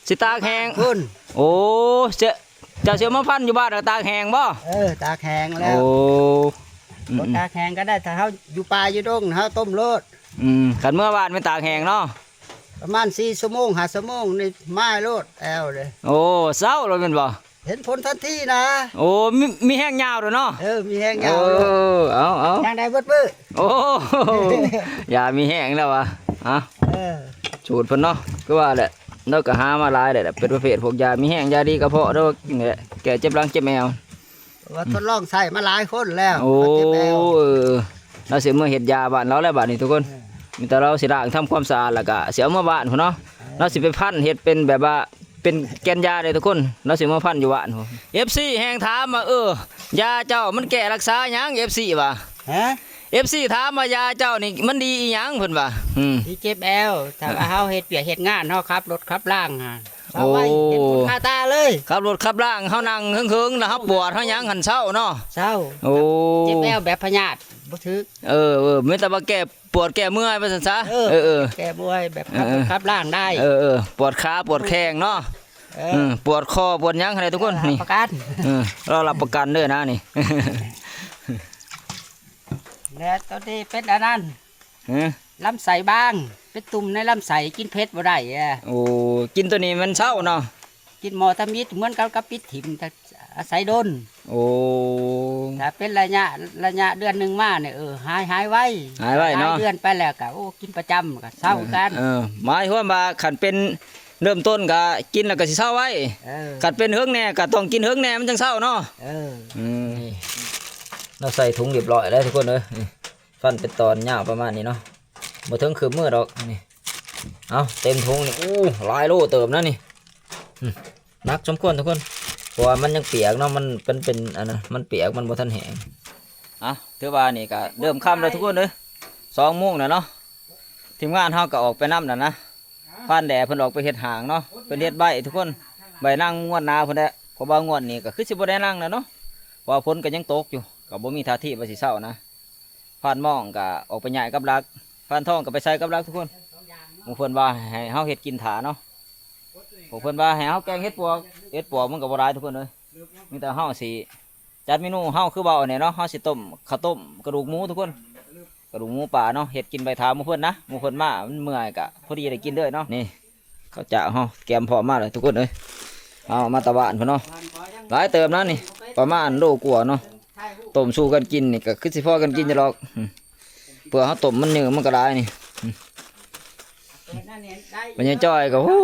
ຊິຕາກແຫ້ງພຸ້ນ ໂອ້ ເຈົ້າຊິເອົາມາພັນຢູ່ບ້ານແລ້ວຕາກແຫ້ງບໍ່ ເອີ ຕາກແຫ້ງແລ້ວ ໂອ້ ອືມ ບໍ່ຕາກແຫ້ງກໍໄດ້ ຖ້າເຮົາຢູ່ປ່າຢູ່ດົງເຮົາຕົ້ມໂລດ ອືມ ຄັນເມືອບ້ານແມ່ນຕາກແຫ້ງເນາະ ປະມານສີ່ຊົ່ວໂມງຫ້າຊົ່ວໂມງນີ້ມາໂລດແອວເດ້ ໂອ້ ເຊົາໂລດແມ່ນບໍ່ ເຫັນຜົນທັນທີນະ ໂອ້ ມີ ມີແຮງຍາວໂດເນາະ ເອີ ມີແຮງຍາວ ເອີ ເອົາ ເອົາ ຍ່າງໄດ້ເບິດມື້ ໂອ້ ຢາມີແຮງແລ້ວວະ ເອົາ ເອີ ສູດເພິ່ນເນາະ ຄືວ່າແຫຼະ ລາວກໍຫາມາຫຼາຍແຫຼະ ເປັນປະເພດພວກຢາມີແຮງ ຢາດີກະເພາະ ຫຼືວ່າແກ້ເຈັບຫຼັງເຈັບແອວ ວ່າທົດລອງໃຊ້ມາຫຼາຍຄົນແລ້ວ ໂອ້ ເຈັບແອວ ເອີ ລາວຊິເມືອເຮັດຢາບ້ານລາວແລ້ວບາດນີ້ທຸກຄົນ ເອີ ມີແຕ່ລາວຊິລ້າງທຳຄວາມສະອາດ ແລ້ວກະຊິເອົາເມືອບ້ານພຸ້ນເນາະ ເອີ ລາວຊິໄປພັນເຮັດເປັນແບບວ່າ ເປັນແກ່ນຢາເດ້ທຸກຄົນ ລາວຊິເມືອພັນຢູ່ບ້ານພຸ້ນ ເອັຟຊີແຮ່ງຖາມວ່າ ເອີ ຢາເຈົ້າມັນແກ້ລັກສາຫຍັງ ເອັຟຊີວ່າ ຮະ? ເອັຟຊີຖາມວ່າ ຢາເຈົ້ານີ້ມັນດີອີ່ຫຍັງ ເພິ່ນວ່າ ອືມ ດີເຈັບແອວ ຖ້າວ່າເຮົາເຮັດວຽກເຮັດງານ ເຮົາຂັບລົດຂັບລາງຫັ້ນ ເຊົາໄວ ໂອ້ ເຫັນບຸນຄາຕາເລີຍ ຂັບລົດຂັບລາງ ເຮົານັ່ງເຫິງໆ ແລ້ວເຮົາປວດເຮົາຫຍັງຫັ້ນເຊົາເນາະ ເຊົາ ໂອ້ ເຈັບແອວແບບພະຍາດບໍ່ຖືກ ເອີ ເອີ ມີແຕ່ວ່າແກ້ ປວດແກ້ເມື່ອຍວ່າຊັ້ນຊະ ເອີ ເອີ ເອີ ແກ້ເມື່ອຍແບບ ເອີ ຂັບລົດ ເອີ ຂັບລາງໄດ້ ເອີ ເອີ ປວດຂາປວດແຂ້ງເນາະ ເອີ ເອີ ປວດຄໍປວດຫຍັງຫັ້ນແຫຼະທຸກຄົນ ເອີ ນີ້ ຮັບປະກັນ ເອີ ລາວຮັບປະກັນເດີນານີ້ ແລະໂຕນີ້ເປັນອັນນັ້ນ ຮະ ລຳໄສ້ບາງ ເປັນຕຸ່ມໃນລຳໄສ້ ກິນເຜັດບໍ່ໄດ້ ໂອ້ ກິນໂຕນີ້ມັນເຊົາເນາະ ກິນມໍທຳອິດ ເໝືອນກັນກັບປິດຖິ້ມ ອາໄສດົນ ໂອ້ ຖ້າເປັນໄລຍະ ໄລຍະເດືອນໜຶ່ງມານີ້ ເອີ ຫາຍ ຫາຍໄວ ຫາຍໄວເນາະ ຫຼາຍເດືອນໄປແລ້ວກະ ໂອ້ ກິນປະຈຳກະເຊົາຄືກັນ ເອີ ເອີ ໝາຍຄວາມວ່າຄັນເປັນເລີ່ມຕົ້ນກະກິນແລ້ວກະຊິເຊົາໄວ ເອີ ຄັນເປັນເຫິງແດ່ກະຕ້ອງກິນເຫິງແດ່ມັນຈັ່ງເຊົາເນາະ ເອີ ອືມ ນີ້ ເຮົາໃສ່ຖົງຮຽບຮ້ອຍແລ້ວທຸກຄົນເອີຍ ນີ້ ຟັນເປັນຕອນຍາວປະມານນີ້ເນາະ ບໍ່ເຖິງຄືບມືດອກ ນີ້ ເອົາ ເຕັມຖົງນີ້ ໂອ້ ຫຼາຍໂລເຕີບນະນີ້ ອືມ ໜັກສົມຄວນທຸກຄົນ ເພາະວ່າມັນຍັງປຽກເນາະ ມັນ ມັນເປັນອັນນັ້ນ ມັນປຽກ ມັນບໍ່ທັນແຫ້ງ ເອົາ ຖືວ່ານີ້ກະເລີ່ມຄ່ຳແລ້ວທຸກຄົນເອີຍ ສອງໂມງແລ້ວເນາະ ທີມງານເຮົາກະອອກໄປນຳແລ້ວນະ ພານແດ່ເພິ່ນອອກໄປເຮັດຫ້າງເນາະ ເພິ່ນເຮັດໄວ້ທຸກຄົນ ໄວ້ນັ່ງງວດໜ້າພຸ້ນແຫຼະ ເພາະວ່າງວດນີ້ກະຄືຊິບໍ່ໄດ້ນັ່ງແລ້ວເນາະ ເພາະວ່າຝົນກະຍັງຕົກຢູ່ ກະບໍ່ມີທ່າທີວ່າຊິເຊົານະ ພານມອງກະອອກໄປຍ້າຍກັບຫຼັກ ພານທອງກະໄປໃສ່ກັບຫຼັກທຸກຄົນ ໝູ່ເພິ່ນວ່າໃຫ້ເຮົາເຮັດກິນຖ້າເນາະ ພວກເພິ່ນວ່າໃຫ້ເຮົາແກງເຫັດປວກ ເຫັດປວກມັນກະບໍ່ຫຼາຍທຸກຄົນເອີຍ ມີແຕ່ເຮົາຊິຈັດເມນູ ເຮົາຄືເວົ້າແຫຼະເນາະ ເຮົາຊິຕົ້ມເຂົ້າຕົ້ມກະດູກໝູທຸກຄົນ ກະດູກໝູປ່າເນາະ ເຮັດກິນໄວ້ຖ້າໝູ່ເພິ່ນນະ ໝູ່ເພິ່ນມາມັນເມື່ອຍກະພໍດີໄດ້ກິນເລີຍເນາະ ນີ້ ເຂົ້າຈ້າວເຮົາກຽມພ້ອມມາແລ້ວທຸກຄົນເອີຍ ເອົາມາແຕ່ບ້ານພຸ້ນເນາະ ຫຼາຍເຕີບນະນີ້ ປະມານໂລກວ່າເນາະ ຕົ້ມສູ່ກັນກິນນີ້ກະຄືຊິພໍກັນກິນຢູ່ດອກ ອືມ ເພື່ອເຮົາຕົ້ມມັນເຍອະມັນກະຫຼາຍນີ້ ອືມ ແມ່ນຍາຍຈ້ອຍກະ ໂອ້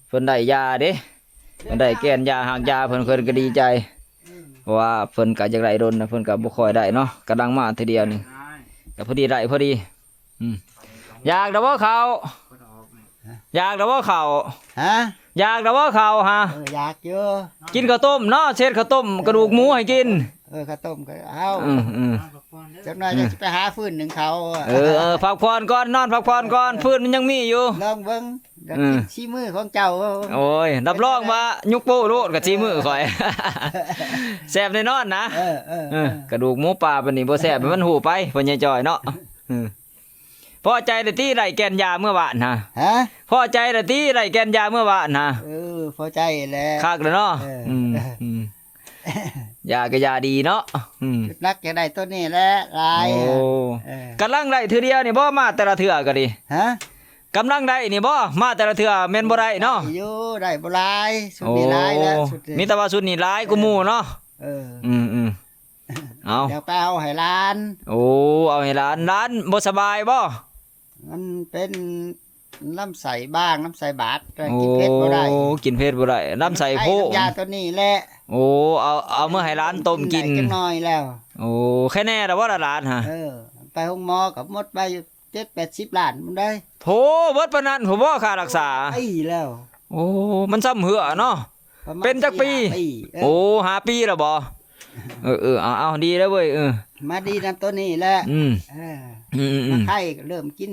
ເພິ່ນໄດ້ຢາເດ້ ເພິ່ນໄດ້ແກ່ນຢາຮາກຢາ ເພິ່ນ ເພິ່ນກະດີໃຈ ເພາະວ່າເພິ່ນກະຢາກໄດ້ດົນນະ ເພິ່ນກະບໍ່ຄ່ອຍໄດ້ເນາະ ກຳລັງມາເທື່ອດຽວນີ້ ກະພໍດີໄດ້ພໍດີ ອືມ ຢາກແລ້ວບໍ່ເຂົ້າ ຢາກແລ້ວບໍ່ເຂົ້າ ຮະ ຢາກແລ້ວບໍ່ເຂົ້າຫາ ເອີ ຢາກຢູ່ ກິນເຂົ້າຕົ້ມເນາະ ເຮັດເຂົ້າຕົ້ມກະດູກໝູໃຫ້ກິນ ເອີ ເຂົ້າຕົ້ມກະເອົາ ອືມ ອືມ ຈັກໜ້ອຍ ອືມ ຈະໄປຫາຟືນໜຶ້ງເຂົ້າ ເອີ ເອີ ພັກຜ່ອນກ່ອນ ນອນພັກຜ່ອນກ່ອນ ເອີ ຟືນມັນຍັງມີຢູ່ ລອງເບິ່ງ ຢາກກິນ ອືມ ສີມືຂອງເຈົ້າ ໂອ້ຍ ຮັບຮອງວ່າຍຸກໂປ້ໂລດກັບສີມືຂ້ອຍ ເອີ ແຊບແນ່ນອນນະ ເອີ ເອີ ເອີ ເອີ ກະດູກໝູປ່າປານນີ້ບໍ່ແຊບ ມັນຮູ້ໄປ ພໍ່ໃຫຍ່ຈ້ອຍເນາະ ອືມ ພໍໃຈລະຕິໄດ້ແກ່ນຢາເມື່ອວານຫາ ຮະ ພໍໃຈລະຕິໄດ້ແກ່ນຢາເມື່ອວານຫາ ເອີ ພໍໃຈແຫຼະ ຄັກແລ້ວເນາະ ເອີ ອືມ ອືມ ຢາກະຢາດີເນາະ ອືມ ຈຸດໜັກຢາກໄດ້ໂຕນີ້ແຫຼະຫຼາຍ ໂອ້ ເອີ ກຳລັງໄດ້ເທື່ອດຽວນີ້ບໍ່ ມາແຕ່ລະເທື່ອກະດີ ຮະ ກຳລັງໄດ້ນີ້ບໍ່ ມາແຕ່ລະເທື່ອແມ່ນບໍ່ໄດ້ເນາະ ໄດ້ຢູ່ ໄດ້ບໍ່ຫຼາຍ ຊຸດນີ້ຫຼາຍແລ້ວ ໂອ້ ຊຸດນີ້ ມີແຕ່ວ່າຊຸດນີ້ຫຼາຍກວ່າໝູ່ເນາະ ເອີ ອືມໆ ເອົາ ດຽວໄປເອົາໃຫ້ຫຼານ ໂອ້ ເອົາໃຫ້ຫຼານ ຫຼານບໍ່ສະບາຍບໍ່ ມັນເປັນລຳໄສ້ບາງ ລຳໄສ້ບາດ ໂອ້ ກິນເຜັດບໍ່ໄດ້ ກິນເຜັດບໍ່ໄດ້ ລຳໄສ້ໂພງ ໃຊ້ນ້ຳຢາໂຕນີ້ແຫຼະ ໂອ້ ເອົາ ເອົາເມືອໃຫ້ຫຼານຕົ້ມກິນ ກິນໄດ້ຈັກໜ້ອຍແລ້ວ ໂອ້ ໄຄແນ່ລະບໍ່ລະຫຼານຫາ ເອີ ໄປໂຮງໝໍກະໝົດໄປຢູ່ ເຈັດແປດສິບລ້ານພຸ້ນໃດ ໂທ້ ເບິດປານນັ້ນພຸ້ນບໍ່ ຄ່າຮັກສາ ປີແລ້ວ ໂອ້ ມັນຊ້ຳເຮື້ອເນາະ ປະມານ ເປັນຈັກປີ ສີ່ຫ້າປີ ເອີ ໂອ້ ຫ້າປີແລ້ວບໍ່ ເອີໆ ເອົາໆ ດີແລ້ວເວີ້ຍ ເອີ ມາດີນຳໂຕນີ້ແຫຼະ ອືມ ເອີ ອືມໆໆ ມາໄຄເລີ່ມກິນ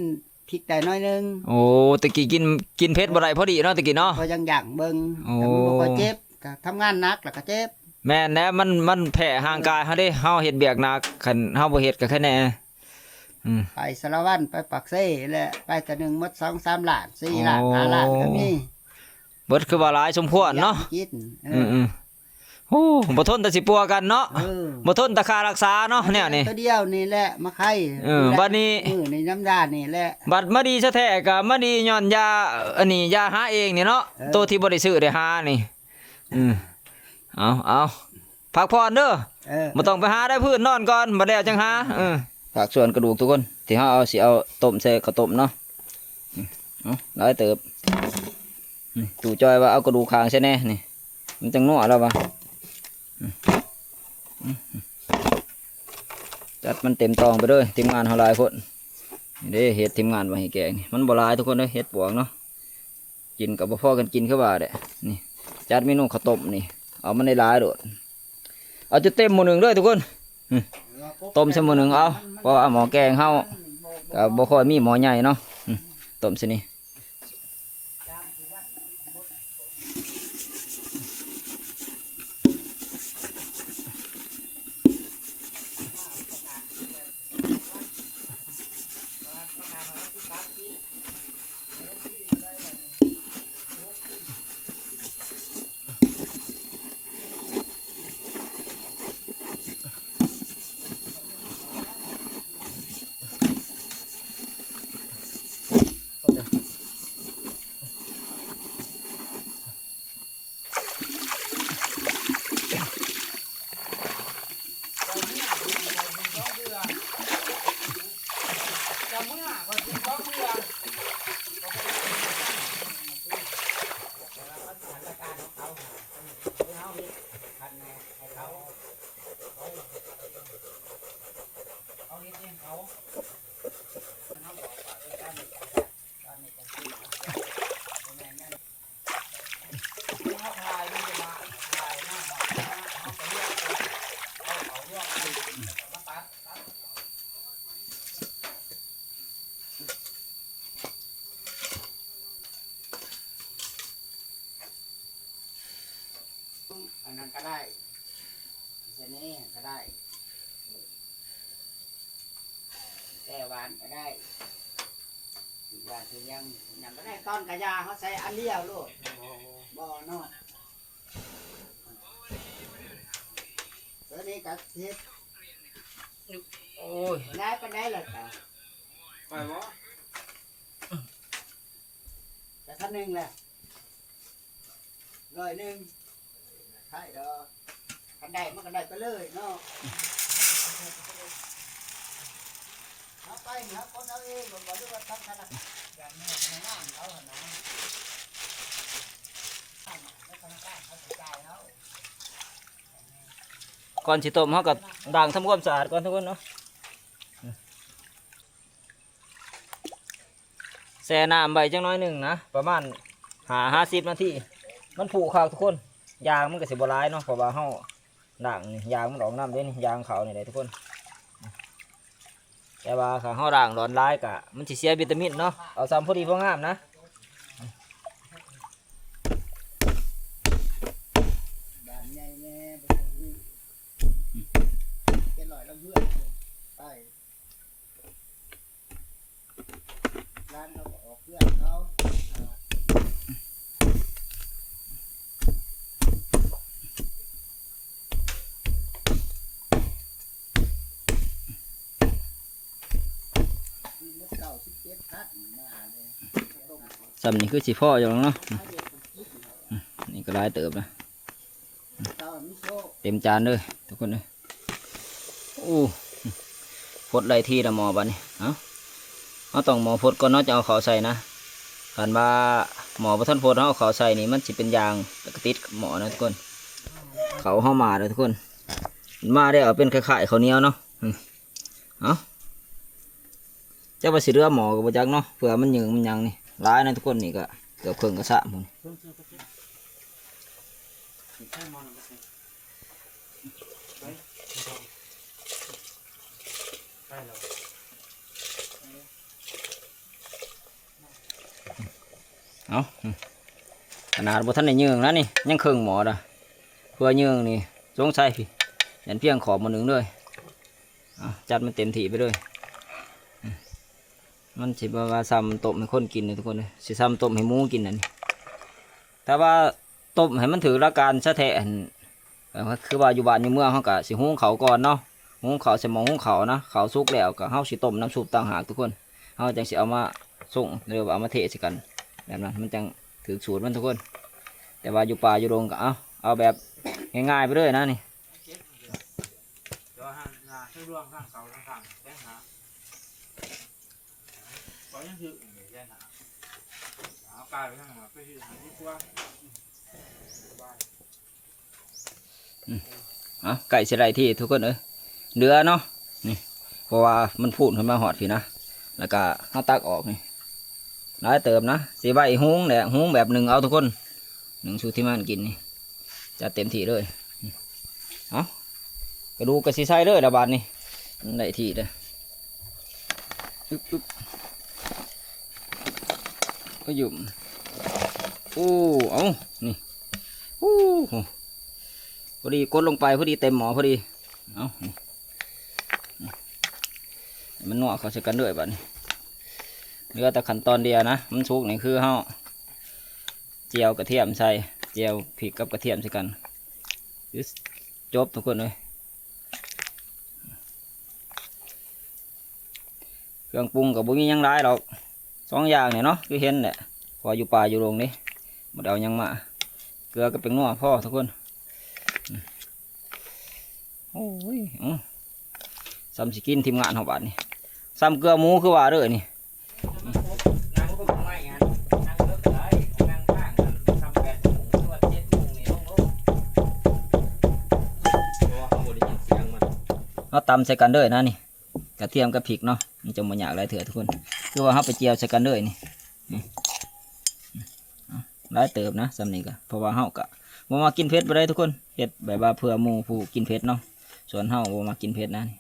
ພິກໄດ້ໜ້ອຍໜຶ່ງ ໂອ້ ແຕ່ກີ້ກິນ ກິນເຜັດບໍ່ໄດ້ພໍດີເນາະ ແຕ່ກີ້ເນາະ ພໍຍັງຢັ້ງເບິ່ງ ໂອ້ ແຕ່ມັນບໍ່ຄ່ອຍເຈັບ ກະທຳງານໜັກແລ້ວກະເຈັບ ແມ່ນແຫຼະ ມັນ ມັນແພ້ຮ່າງກາຍເຮົາເດ້ ເຮົາເຮັດວຽກໜັກ ຄັນເຮົາບໍ່ເຮັດກະໄຄແນ່ ອືມ ໄປສາລະວັນ ໄປປາກເຊ ແລະ ໄປເທື່ອໜຶ່ງໝົດສອງສາມລ້ານ ສີ່ລ້ານ ໂອ້ ຫ້າລ້ານກະມີ ເບິດຄືວ່າຫຼາຍສົມຄວນເນາະ ກິນ ເອີ ອືມໆ ໂອ້ ບໍ່ທົນແຕ່ຊິປົວກັນເນາະ ເອີ ບໍ່ທົນແຕ່ຄ່າຮັກສາເນາະ ແນວນີ້ ໂຕດຽວນີ້ແຫຼະ ມາໄຄ ເອີ ບັດນີ້ ມື້ນີ້ນ້ຳຢານີ້ແຫຼະ ບັດມາດີແທ້ໆ ກະມາດີຍ້ອນຢາ ອັນນີ້ ຢາຫາເອງນີ້ເນາະ ເອີ ໂຕທີ່ບໍ່ໄດ້ຊື້ໄດ້ຫານີ້ ອືມ ເອົາ ເອົາ ພັກຜ່ອນເດີ ເອີ ບໍ່ຕ້ອງໄປຫາໄດ້ ພື້ນນອນກ່ອນ ບັດແລ້ວຈັ່ງຫາ ເອີ ພາກສ່ວນກະດູກທຸກຄົນ ທີ່ເຮົາເອົາ ຊິເອົາຕົ້ມໃສ່ເຂົ້າຕົ້ມເນາະ ເອົາ ຫຼາຍເຕີບ. ນີ້ ຕູ້ຈ່ອຍວ່າເອົາກະດູກຂ້າງໃສ່ແດ່ ນີ້ ມັນຈັ່ງນົວແລ້ວວ່າ. ຈັດມັນເຕັມຕອງໄປເດີ ທີມງານເຮົາຫຼາຍຄົນ. ນີ້ເດ້ ເຫັດທີມງານວ່າໃຫ້ແກງນີ້ ມັນບໍ່ຫຼາຍທຸກຄົນເດີ ເຫັດປວກເນາະ. ກິນກໍບໍ່ພໍກັນກິນຄືວ່າແຫຼະ. ນີ້ ຈັດເມນູເຂົ້າຕົ້ມນີ້ ເອົາມັນຫຼາຍໆໂລດ ເອົາຈົນເຕັມໝໍ້ໜຶ່ງເດີທຸກຄົນ. ອື ຕົ້ມໃສ່ໝໍ້ໜຶ່ງເອົາ ເພາະວ່າໝໍ້ແກງເຮົາກໍບໍ່ຄ່ອຍມີໝໍ້ໃຫຍ່ເນາະ. ອື ຕົ້ມໃສ່ນີ້. ອັນນັ້ນກໍໄດ້ ຊະເນກໍໄດ້ ແກ້ຫວານກໍໄດ້ ຫວານຄືຫຍັງ ຫຍັງກໍໄດ້ ຕອນກະຢາເຮົາໃສ່ອັນດຽວໂລດ ບໍ່ເນາະ. ຕົວນີ້ກໍເຮັດ ໂອ້ຍ ຫຼາຍປານໃດລະກະ ໄປບໍ່ ກະຄັນໜຶ່ງແຫຼະ ຮ້ອຍໜຶ່ງ ໄດ້ດອກ ຄັນໄດ້ມັນກໍໄດ້ໄປເລີຍເນາະ. ເຮົາໄປເຮົາຄົນເອົາເອງບໍ່ ຫຼືວ່າທາງທະນາຄານ ເຂົາຫັ້ນນະ ທະນາຄານເຂົາຊິຈ່າຍເຮົາ. ກ່ອນຊິຕົ້ມເຮົາກໍລ້າງທຳຄວາມສະອາດກ່ອນທຸກຄົນເນາະ. ແຊ່ນ້ຳໄວ້ຈັກໜ້ອຍໜຶ່ງນະ ປະມານຫ້າຫາສິບນາທີ ມັນຜຸຄັກທຸກຄົນ. ຢາງມັນກໍຊິບໍ່ຫຼາຍເນາະ ເພາະວ່າເຮົາລ້າງນີ້ ຢາງມັນອອກນຳເດ້ນີ້ ຢາງຂາວນີ້ແຫຼະທຸກຄົນ. ແຕ່ວ່າຖ້າເຮົາລ້າງຫຼອນຫຼາຍກະມັນຊິເສຍວິຕາມິນເນາະ ເອົາຊ່ຳພໍດີພໍງາມນະ. ບານໃຫຍ່ແດ່ບໍ່ຮູ້ ເຈັດຮ້ອຍລຳເຮືອນໄປ ຮ້ານເຮົາກໍອອກເຮືອນເຂົາ. ຊ່ຳນີ້ຄືຊິພໍຢູ່ດອກເນາະ ນີ້ກໍຫຼາຍເຕີບນະ ເຕັມຈານເດີທຸກຄົນເອີຍ. ໂອ້ ຟົດໄລ່ທີລະໝໍ້ບາດນີ້ ເອົ້າ ເຮົາຕ້ອງໝໍ້ຟົດກ່ອນເນາະ ຈະເອົາເຂົ້າໃສ່ນະ. ຄັນວ່າໝໍ້ບໍ່ທັນຟົດ ເຮົາເອົາເຂົ້າໃສ່ນີ້ ມັນຊິເປັນຢາງ ແລ້ວກໍຕິດໝໍ້ນະທຸກຄົນ. ເຂົ້າເຮົາມາເດີທຸກຄົນ ມາໄດ້ເອົາເປັນຄ້າຍໆເຂົ້າໜຽວເນາະ. ເອົ້າ ຈັກວ່າຊິເຫຼືອໝໍ້ກໍບໍ່ຈັກເນາະ ເພື່ອມັນຍືງມັນຫຍັງນີ້ ຫຼາຍນະທຸກຄົນ. ນີ້ກໍເກືອບເຄິ່ງກະຊາພຸ້ນ. ເອົ້າ ຂະໜາດບໍ່ທັນໄດ້ຍືງນະນີ້ ຍັງເຄິ່ງໝໍ້ລະ. ເພື່ອຍືງນີ້ ສົງໄສ ຢ້ານພຽງຂອບໝໍ້ໜຶ່ງເລີຍ. ເອົາ ຈັດມັນເຕັມທີ່ໄປເລີຍ. ມັນຊິບໍ່ວ່າຊ່ຳຕົ້ມໃຫ້ຄົນກິນເດ້ທຸກຄົນເອີຍ ຊິຊ່ຳຕົ້ມໃຫ້ໝູກິນນັ້ນ. ແຕ່ວ່າຕົ້ມໃຫ້ມັນຖືກຫຼັກການຊະແທ້ຫັ້ນ ເອີ ຄືວ່າຢູ່ບ້ານຢູ່ເມືອງເຮົາກະຊິຫຸງເຂົ້າກ່ອນເນາະ ຫຸງເຂົ້າໃສ່ໝໍ້ຫຸງເຂົ້ານະ ເຂົ້າສຸກແລ້ວກະເຮົາຊິຕົ້ມນ້ຳຊຸບຕ່າງຫາກທຸກຄົນ ເຮົາຈັ່ງຊິເອົາມາຊົງ ຫຼືວ່າເອົາມາເທໃສ່ກັນ ແບບນັ້ນມັນຈັ່ງຖືກສູດມັນທຸກຄົນ. ແຕ່ວ່າຢູ່ປ່າຢູ່ດົງກະເອົາ ເອົາແບບງ່າຍໆໄປເລີຍນະນີ້. ແຕ່ວ່າທາງໜ້າ ທາງດວງ ທາງເກົ່າ ທາງຂ້າງ ແສນຫ້າ ກໍຍັງຖືກຢູ່ແສນຫ້າ. ອືມ ເອົາ ໃກ້ຊິໄດ້ທີ່ທຸກຄົນເອີຍ ເຫຼືອເນາະ ນີ້ ເພາະວ່າມັນພູນຂຶ້ນມາຮອດພີ້ນະ ແລ້ວກະເຮົາຕັກອອກນີ້ ຫຼາຍເຕີບນະ ຊິໄວ້ຫຸງແຫຼະ ຫຸງແບບໜຶ່ງເອົາທຸກຄົນ ໜຶ່ງສູ່ທີມງານກິນນີ້ ຈັດເຕັມທີ່ເລີຍ ເອົາ ກະດູກກະຊິໃສ່ເລີຍລະບາດນີ້ ໄດ້ທີ່ເລີຍ ອຶບ ອຶບ ອະຢຸ່ມ ໂອ້ ເອົາ ນີ້ ໂອ້ ພໍດີກົດລົງໄປ ພໍດີເຕັມໝໍ້ ພໍດີ ເອົາ ນີ້ ໃຫ້ມັນນົວເຂົ້າໃສ່ກັນເລີຍບາດນີ້ ເຫຼືອແຕ່ຂັ້ນຕອນດຽວນະ ມັນສຸກນີ້ຄືເຮົາ ຈຽວກະທຽມໃສ່ ຈຽວພິກກັບກະທຽມໃສ່ກັນ ຄືຈົບທຸກຄົນເອີຍ ເຄື່ອງປຸງກໍບໍ່ມີຫຍັງຫຼາຍດອກ ສອງຢ່າງນີ້ເນາະ ຄືເຫັນແຫຼະ ເພາະວ່າຢູ່ປ່າຢູ່ດົງເດ້ ບໍ່ໄດ້ເອົາຫຍັງມາ ເກືອກັບແປ້ງນົວພໍທຸກຄົນ ໂອ້ຍ ເອົ້າ ສ່ຳຊິກິນທີມງານເຮົາບາດນີ້ ສ່ຳເກືອໝູຄືວ່າເດີນີ້ ເຮົາຕຳໃສ່ກັນເດີນະນີ້ ກະທຽມກັບພິກເນາະ ມັນຈະບໍ່ຍາກຫຼາຍເທື່ອທຸກຄົນ ຄືວ່າເຮົາໄປຈຽວໃສ່ກັນເດີນີ້ ນີ້ ເອົ້າ ຫຼາຍເຕີບນະ ສ່ຳນີ້ກະ ເພາະວ່າເຮົາກະບໍ່ມັກກິນເຜັດປານໃດທຸກຄົນ ເຮັດແບບວ່າເພື່ອໝູ່ຜູ້ກິນເຜັດເນາະ ສ່ວນເຮົາບໍ່ມັກກິນເຜັດນະນີ້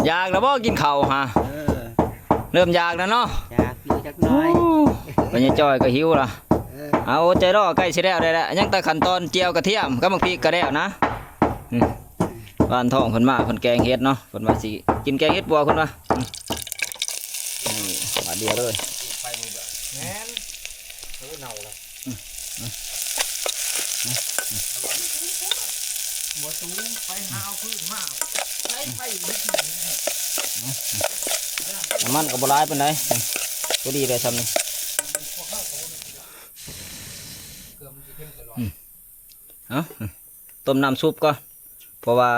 ຢາກແລ້ວບໍ່ກິນເຂົ້າຫາ ເອີ ເລີ່ມຢາກແລ້ວເນາະ ຢາກຢູ່ຈັກໜ້ອຍ ໂອ້ ພໍ່ໃຫຍ່ຈ້ອຍກໍຫິວລະ ເອີ ເອົາ ອົດໃຈລໍ ໃກ້ຊິແລ້ວໄດ້ແລ້ວ ຍັງແຕ່ຂັ້ນຕອນຈຽວກະທຽມກັບໝາກພິກກໍແລ້ວນະ ອືມ ບ້ານທ້ອງເພິ່ນມາ ເພິ່ນແກງເຫັດເນາະ ເພິ່ນວ່າຊິກິນແກງເຫັດປວກເພິ່ນວ່າ ອືມ ນີ້ບາດດຽວເລີຍ ບໍ່ສູງ ໄປຫາເອົາຄືນມາ ໃຊ້ໄຟ ນ້ຳມັນກໍບໍ່ຫຼາຍປານໃດ ພໍດີໄດ້ຊ່ຳນີ້ ອືມ ເອົາ ຕົ້ມນ້ຳຊຸບກ່ອນ ເພາະວ່າ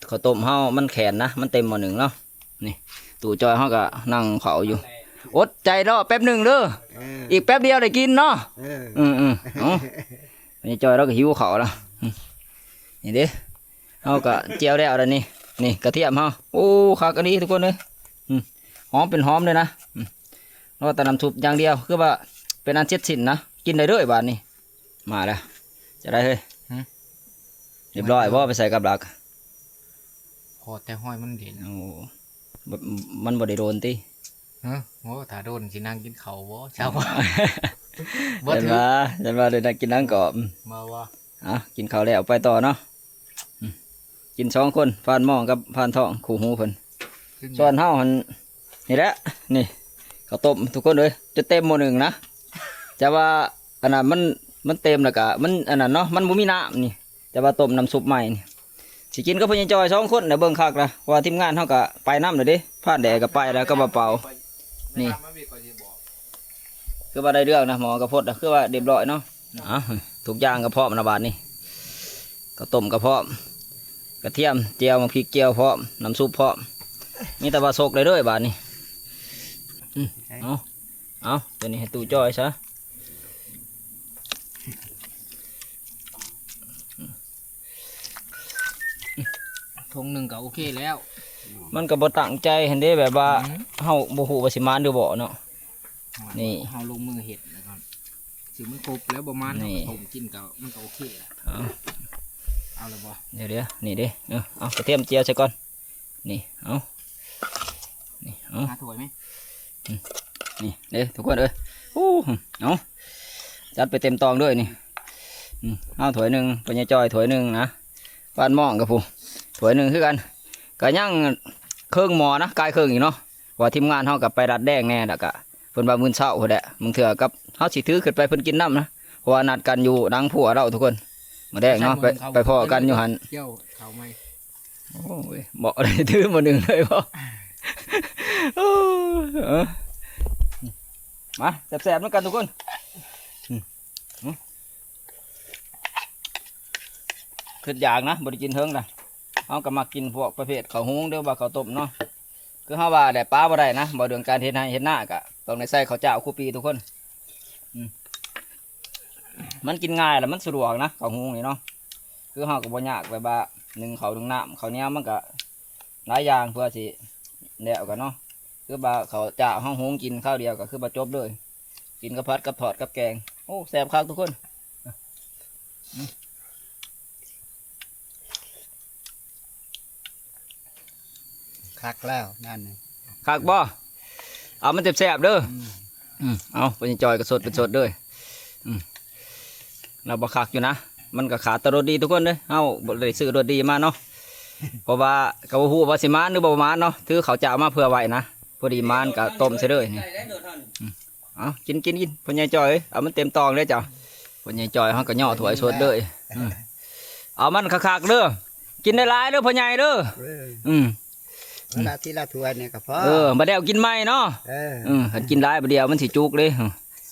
ເຂົ້າຕົ້ມເຮົາມັນແຂນນະ ມັນເຕັມໝໍ້ໜຶ່ງເນາະ ນີ້ ຕູ້ຈ່ອຍເຮົາກໍນັ່ງເຝົ້າຢູ່ ອົດໃຈລໍແປັບໜຶ່ງເດີ ເອີ ອີກແປັບດຽວໄດ້ກິນເນາະ ເອີ ອືມໆ ເອົາ ແມ່ຈ່ອຍລາວກໍຫິວເຂົ້າລະ ນີ້ເດ້ ເຮົາກໍຈຽວແລ້ວລະນີ້ ນີ້ກະທຽມເຮົາ ໂອ້ ຄັກອີ່ຫຼີທຸກຄົນເອີຍ ອືມ ຫອມເປັນຫອມເລີຍນະ ອືມ ລໍແຕ່ນ້ຳຊຸບຢ່າງດຽວ ຄືວ່າເປັນອັນເສັດສິ້ນນະ ກິນໄດ້ເລີຍບາດນີ້ ມາແລ້ວ ຈະໄດ້ເຮີ້ຍ ຮະ ຮຽບຮ້ອຍບໍ່ ໄປໃສ່ກັບດັກ ພໍແຕ່ຫ້ອຍມັນເດັ່ນ ໂອ້ ມັນບໍ່ໄດ້ໂດນຕິ ຮະ ໂອ້ ຖ້າໂດນຊິນັ່ງກິນເຂົ້າບໍ່ ເຈົ້າ ບໍ່ຖືກ ຢ້ານວ່າ ຢ້ານວ່າໄດ້ນັ່ງກິນນັ່ງກອບ ມາວ່າ ອ່ະ ກິນເຂົ້າແລ້ວໄປຕໍ່ເນາະ ອືມ ກິນສອງຄົນ ພານໝອງກັບພານທອງ ຄູ່ຫູເພິ່ນ ສ່ວນເຮົາຫັ້ນ ນີ້ແຫຼະ ນີ້ ເຂົ້າຕົ້ມທຸກຄົນເອີຍ ຈົນເຕັມໝໍ້ໜຶ່ງນະ ແຕ່ວ່າອັນນັ້ນມັນ ມັນເຕັມແລ້ວກະ ມັນອັນນັ້ນເນາະ ມັນບໍ່ມີນ້ຳນີ້ ແຕ່ວ່າຕົ້ມນ້ຳຊຸບໃໝ່ນີ້ ຊິກິນກັບພໍ່ໃຫຍ່ຈ່ອຍສອງຄົນນະ ເບິ່ງຄັກລະ ເພາະວ່າທີມງານເຮົາກະໄປນຳແລ້ວເດ້ ພານແດ່ກະໄປແລ້ວກັບບ່າວເປົາ ນີ້ ຄືວ່າໄດ້ເລື່ອງນະ ໝໍ້ກະພົດນະ ຄືວ່າຮຽບຮ້ອຍເນາະ ເອົ້າ ທຸກຢ່າງກະພ້ອມລະບາດນີ້ ເຂົ້າຕົ້ມກະພ້ອມ ກະທຽມ ແຈ່ວ ໝາກພິກແຈ່ວພ້ອມ ນ້ຳຊຸບພ້ອມ ມີແຕ່ວ່າສົກໄດ້ເລີຍບາດນີ້ ອືມ ເອົາ ເອົາ ໂຕນີ້ໃຫ້ຕູ້ຈ່ອຍຊະ ຖົງໜຶ່ງກໍໂອເຄແລ້ວ ມັນກໍບໍ່ຕັ້ງໃຈຫັ້ນເດ້ ແບບວ່າ ອືມ ເຮົາບໍ່ຮູ້ວ່າຊິໝານຫຼືບໍ່ເນາະ ນີ້ ເຮົາລົງມືເຮັດແລ້ວກໍ ຊິມັນຄົບແລ້ວບໍ່ມານ ນີ້ ເຮົາກໍຕົ້ມກິນກໍ ມັນກໍໂອເຄລະ ເອົາ ເອົາແລ້ວບໍ່ ດຽວໆ ນີ້ເດ້ ເອີ ເອົາກະທຽມຈຽວໃສ່ກ່ອນ ນີ້ ເອົາ ນີ້ ເອົາ ຫາຖ້ວຍໄໝ ອືມ ນີ້ເດ້ທຸກຄົນເອີຍ ໂອ້ ເອົາ ຈັດໄປເຕັມຕອງເລີຍນີ້ ອືມ ເອົາຖ້ວຍໜຶ່ງ ພໍ່ໃຫຍ່ຈ່ອຍຖ້ວຍໜຶ່ງນະ ບ້ານໝອງກັບຜູ້ ຖ້ວຍໜຶ່ງຄືກັນ ກະຍັງເຄິ່ງໝໍ້ນະ ກາຍເຄິ່ງອີກເນາະ ເພາະວ່າທີມງານເຮົາກໍໄປລັດແດງແດ່ ແລ້ວກະເພິ່ນວ່າມື້ເຊົ້າພຸ້ນແຫຼະ ບາງເທື່ອກັບເຮົາຊິຖືຂຶ້ນໄປເພິ່ນກິນນຳນະ ເພາະວ່ານັດກັນຢູ່ຫຼັງຄົວລາວທຸກຄົນ ມື້ແລງເນາະ ໄປ ໄປພໍ້ກັນຢູ່ຫັ້ນ ກ່ຽວເຂົ້າໃໝ່ ໂອ້ຍ ບໍ່ໄດ້ຖືໝໍ້ໜຶ່ງເລີຍບໍ່ ໂອ້ຍ ເອີ ມາແຊບໆນຳກັນທຸກຄົນ ອືມ ຄຶດຢາກນະ ບໍ່ໄດ້ກິນເຖິງນະ ເຮົາກໍມັກກິນພວກປະເພດເຂົ້າຫຸງ ຫຼືວ່າເຂົ້າຕົ້ມເນາະ ຄືເຮົາວ່າແຫຼະ ປະບໍ່ໄດ້ນະ ບໍ່ເລື່ອງການເຮັດໄຮ່ເຮັດນາກະ ຕ້ອງໄດ້ໃສ່ເຂົ້າເຈົ້າຄູ່ປີທຸກຄົນ. ອືມ ມັນກິນງ່າຍ ແລ້ວມັນສະດວກນະ ເຂົ້າຫຸງນີ້ເນາະ. ຄືເຮົາກໍບໍ່ຍາກ ແບບວ່າໜຶ້ງເຂົ້າໜຶ້ງນ້ຳ ເຂົ້າໜຽວມັນກໍຫຼາຍຢ່າງເພື່ອຊິແລ້ວກັນເນາະ. ຄືວ່າເຂົ້າເຈົ້າເຮົາຫຸງກິນຄາວດຽວກໍຄືວ່າຈົບເລີຍ ກິນກັບຜັດກັບທອດກັບແກງ. ໂອ້ ແຊບຄັກທຸກຄົນ. ອືມ ຄັກແລ້ວນັ້ນ ຄັກບໍ່? ເອົາມັນແຊບໆເດີ. ອືມ ອືມ ເອົາ ພໍ່ໃຫຍ່ຈ່ອຍກໍສົດເປັນສົດເດີ. ອືມ ລາວບໍ່ຄັກຢູ່ນະ ມັນກໍຂາດແຕ່ລົດດີທຸກຄົນເດີ. ເຮົາບໍ່ໄດ້ຊື້ລົດດີມາເນາະ ເພາະວ່າກໍບໍ່ຮູ້ວ່າຊິໝານຫຼືບໍ່ໝານເນາະ. ຖືເຂົ້າເຈົ້າມາເພື່ອໄວ້ນະ ພໍດີໝານກໍຕົ້ມໃສ່ເລີຍນີ້. ອືມ ເອົາ ກິນ ກິນ ກິນ ພໍ່ໃຫຍ່ຈ່ອຍເອີຍ. ເອົາມັນເຕັມຕອງເດີເຈົ້າ. ພໍ່ໃຫຍ່ຈ່ອຍເຮົາກໍຍໍຖ້ວຍສົດເລີຍ. ອືມ ເອົາມັນຄັກໆເດີ ກິນຫຼາຍໆເດີພໍ່ໃຫຍ່ເດີ. ເອີ ອືມ ເວລາທີລະຖ້ວຍນີ້ກໍພໍ. ເອີ ບັດແລ້ວກິນໃໝ່ເນາະ. ເອີ ເອີ ຄັນກິນຫຼາຍບັດດຽວມັນຊິຈຸກເດ້.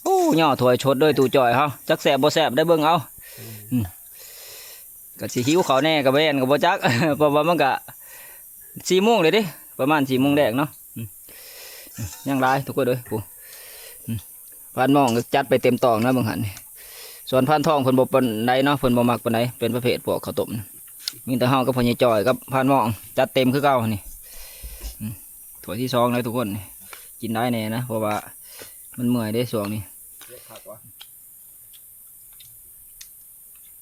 ໂອ້ ຍໍຖ້ວຍສົດເລີຍຕູ້ຈ່ອຍເຮົາ ຈັກແຊບບໍ່ແຊບໄດ້ເບິ່ງເອົາ. ອືມ ອືມ ກໍຊິຫິວເຂົ້າແດ່ກໍແມ່ນ ກໍບໍ່ຈັກ ເພາະວ່າມັນກໍສີ່ໂມງແລ້ວເດ້ ປະມານສີ່ໂມງແລງເນາະ. ອືມ ອືມ ຍັງຫຼາຍທຸກຄົນເອີຍ. ຜູ້ ອືມ ພານມອງຈັດໄປເຕັມຕອງນະເບິ່ງຫັ້ນນີ້. ສ່ວນພານທອງເພິ່ນບໍ່ປານໃດເນາະ ເພິ່ນບໍ່ມັກປານໃດ ເປັນປະເພດພວກເຂົ້າຕົ້ມ. ມີແຕ່ເຮົາກັບພໍ່ໃຫຍ່ຈ່ອຍກັບພານມອງຈັດເຕັມຄືເກົ່ານີ້. ອືມ ຖ້ວຍທີສອງແລ້ວທຸກຄົນນີ້ ກິນຫຼາຍແດ່ນະ ເພາະວ່າມັນເມື່ອຍເດ້ຊ່ວງນີ້. ເຜັດຄັກວະ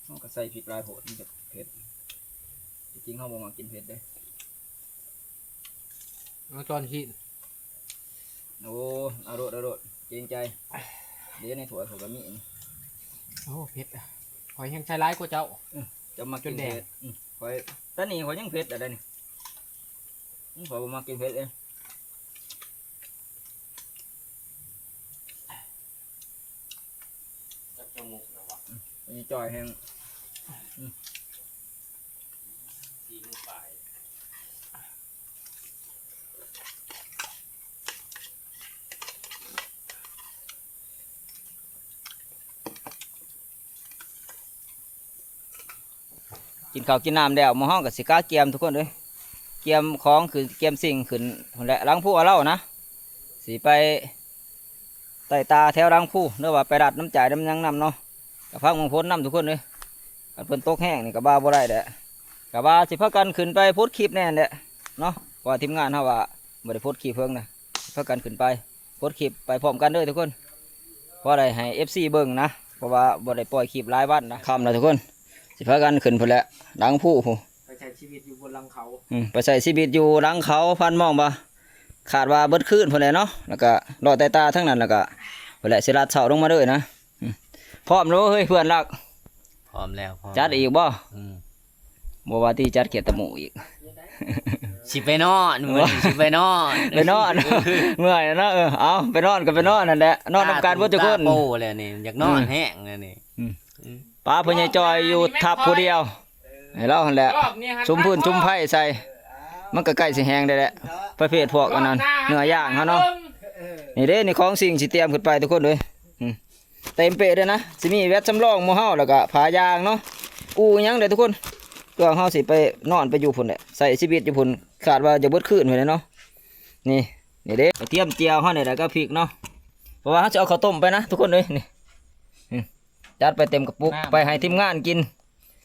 ເຮົາກໍໃສ່ພິກຫຼາຍໂພດ ມັນຈະເຜັດ. ທີ່ຈິງເຮົາບໍ່ມັກກິນເຜັດເດ້. ເອົາຕອນຊີ້ນ. ໂອ້ ເອົາໂລດ ເອົາໂລດ ເກງໃຈ. ເດ້ ໃນຖ້ວຍຂ້ອຍກໍມີ. ໂອ້ ເຜັດ. ຂ້ອຍແຮ່ງໃສ່ຫຼາຍກວ່າເຈົ້າ. ເອີ ເຈົ້າມັກກິນເຜັດ. ອືມ ຂ້ອຍ ຕອນນີ້ຂ້ອຍຍັງເຜັດຢູ່ເດ້ນີ້. ອືມ ຂ້ອຍບໍ່ມັກກິນເຜັດເດ້. ຈັກຊົ່ວໂມງແລ້ວວະ? ອືມ ອັນນີ້ຈ່ອຍແຮງ. ອືມ ສີ່ໂມງປາຍ. ກິນເຂົ້າກິນນ້ຳແລ້ວ ໝູ່ເຮົາກໍຊິກະກຽມທຸກຄົນເອີຍ. ກຽມຂອງຂຶ້ນ ກຽມສິ່ງຂຶ້ນພຸ້ນແຫຼະ ຫຼັງພູເອົາເລົ່ານະ. ຊິໄປໄຕ່ຕາແຖວຫຼັງພູ ຫຼືວ່າໄປລັດນ້ຳຈາຍນ້ຳຫຍັງນຳເນາະ. ກໍພັກໝົງຝົນນຳທຸກຄົນເອີຍ. ຄັນຝົນຕົກແຮງນີ້ກໍວ່າບໍ່ໄດ້ແຫຼະ. ກໍວ່າຊິພາກັນຂຶ້ນໄປໂພສຄລິບແດ່ແຫຼະເນາະ ເພາະວ່າທີມງານເຮົາວ່າບໍ່ໄດ້ໂພສຄລິບເພິ່ງນະ. ພາກັນຂຶ້ນໄປໂພສຄລິບໄປພ້ອມກັນເດີທຸກຄົນ ພໍໄດ້ໃຫ້ເອັຟຊີເບິ່ງນະ ເພາະວ່າບໍ່ໄດ້ປ່ອຍຄລິບຫຼາຍວັນນະ. ຄ່ຳແລ້ວທຸກຄົນ ຊິພາກັນຂຶ້ນພຸ້ນແຫຼະ ຫຼັງພູພຸ້ນ ໄປໃຊ້ຊີວິດຢູ່ບົນຫຼັງເຂົາ. ອືມ ໄປໃຊ້ຊີວິດຢູ່ຫຼັງເຂົາ ພັນມອງບໍ່ ຄາດວ່າເບິດຄືນພຸ້ນແຫຼະເນາະ. ແລ້ວກໍເລາະໄຕ່ຕາທາງນັ້ນ ແລ້ວກໍພຸ້ນແຫຼະ ຊິລັດເຊົ້າລົງມາເລີຍນະ. ອືມ ພ້ອມແລ້ວເຮີ້ຍເພື່ອນຮັກ. ພ້ອມແລ້ວ ພ້ອມ ຈັດອີກບໍ່? ອືມ ບໍ່ວ່າຕິ ຈັດຂຽດຕະໝູກອີກ. ຊິໄປນອນ ມື້ນີ້ຊິໄປນອນ ໄປນອນ ເມື່ອຍເນາະ. ເອີ ເອົາ ໄປນອນກໍໄປນອນຫັ້ນແຫຼະ ນອນນຳກັນເບິດທຸກຄົນ. ຕາໂປແລ້ວນີ້ ຢາກນອນ ອືມ ແຮງແລ້ວນີ້. ອືມ ອືມ ປາ ພໍ່ໃຫຍ່ຈ່ອຍຢູ່ທັບຜູ້ດຽວ ໃຫ້ລາວຫັ້ນແຫຼະ ສຸມຟືນສຸມໄຟໃສ່ ມັນກໍໃກ້ຊິແຫ້ງໄດ້ແຫຼະ. ປະເພດພວກອັນນັ້ນ ເນື້ອຢ່າງເຮົາເນາະ. ນີ້ເດ້ ນີ້ຂອງສິ່ງຊິຕຽມຂຶ້ນໄປທຸກຄົນເອີຍ. ອືມ ເຕັມເປະເລີຍນະ ຊິມີແວັດສຳລອງໝູ່ເຮົາ ແລ້ວກໍຜ້າຢາງເນາະ ອູ່ຫຍັງເດ້ທຸກຄົນ. ເພື່ອເຮົາຊິໄປນອນໄປຢູ່ພຸ້ນແຫຼະ ໃຊ້ຊີວິດຢູ່ພຸ້ນ ຄາດວ່າຈະເບິດຄືນພຸ້ນແຫຼະເນາະ. ນີ້ ນີ້ເດ້ ກະທຽມຈຽວເຮົານີ້ແຫຼະ ກັບພິກເນາະ ເພາະວ່າເຮົາຊິເອົາເຂົ້າຕົ້ມໄປນະທຸກຄົນເອີຍ. ນີ້ ນີ້ ອືມ ຈັດໄປເຕັມກະປຸກ ໄປໃຫ້ທີມງານກິນ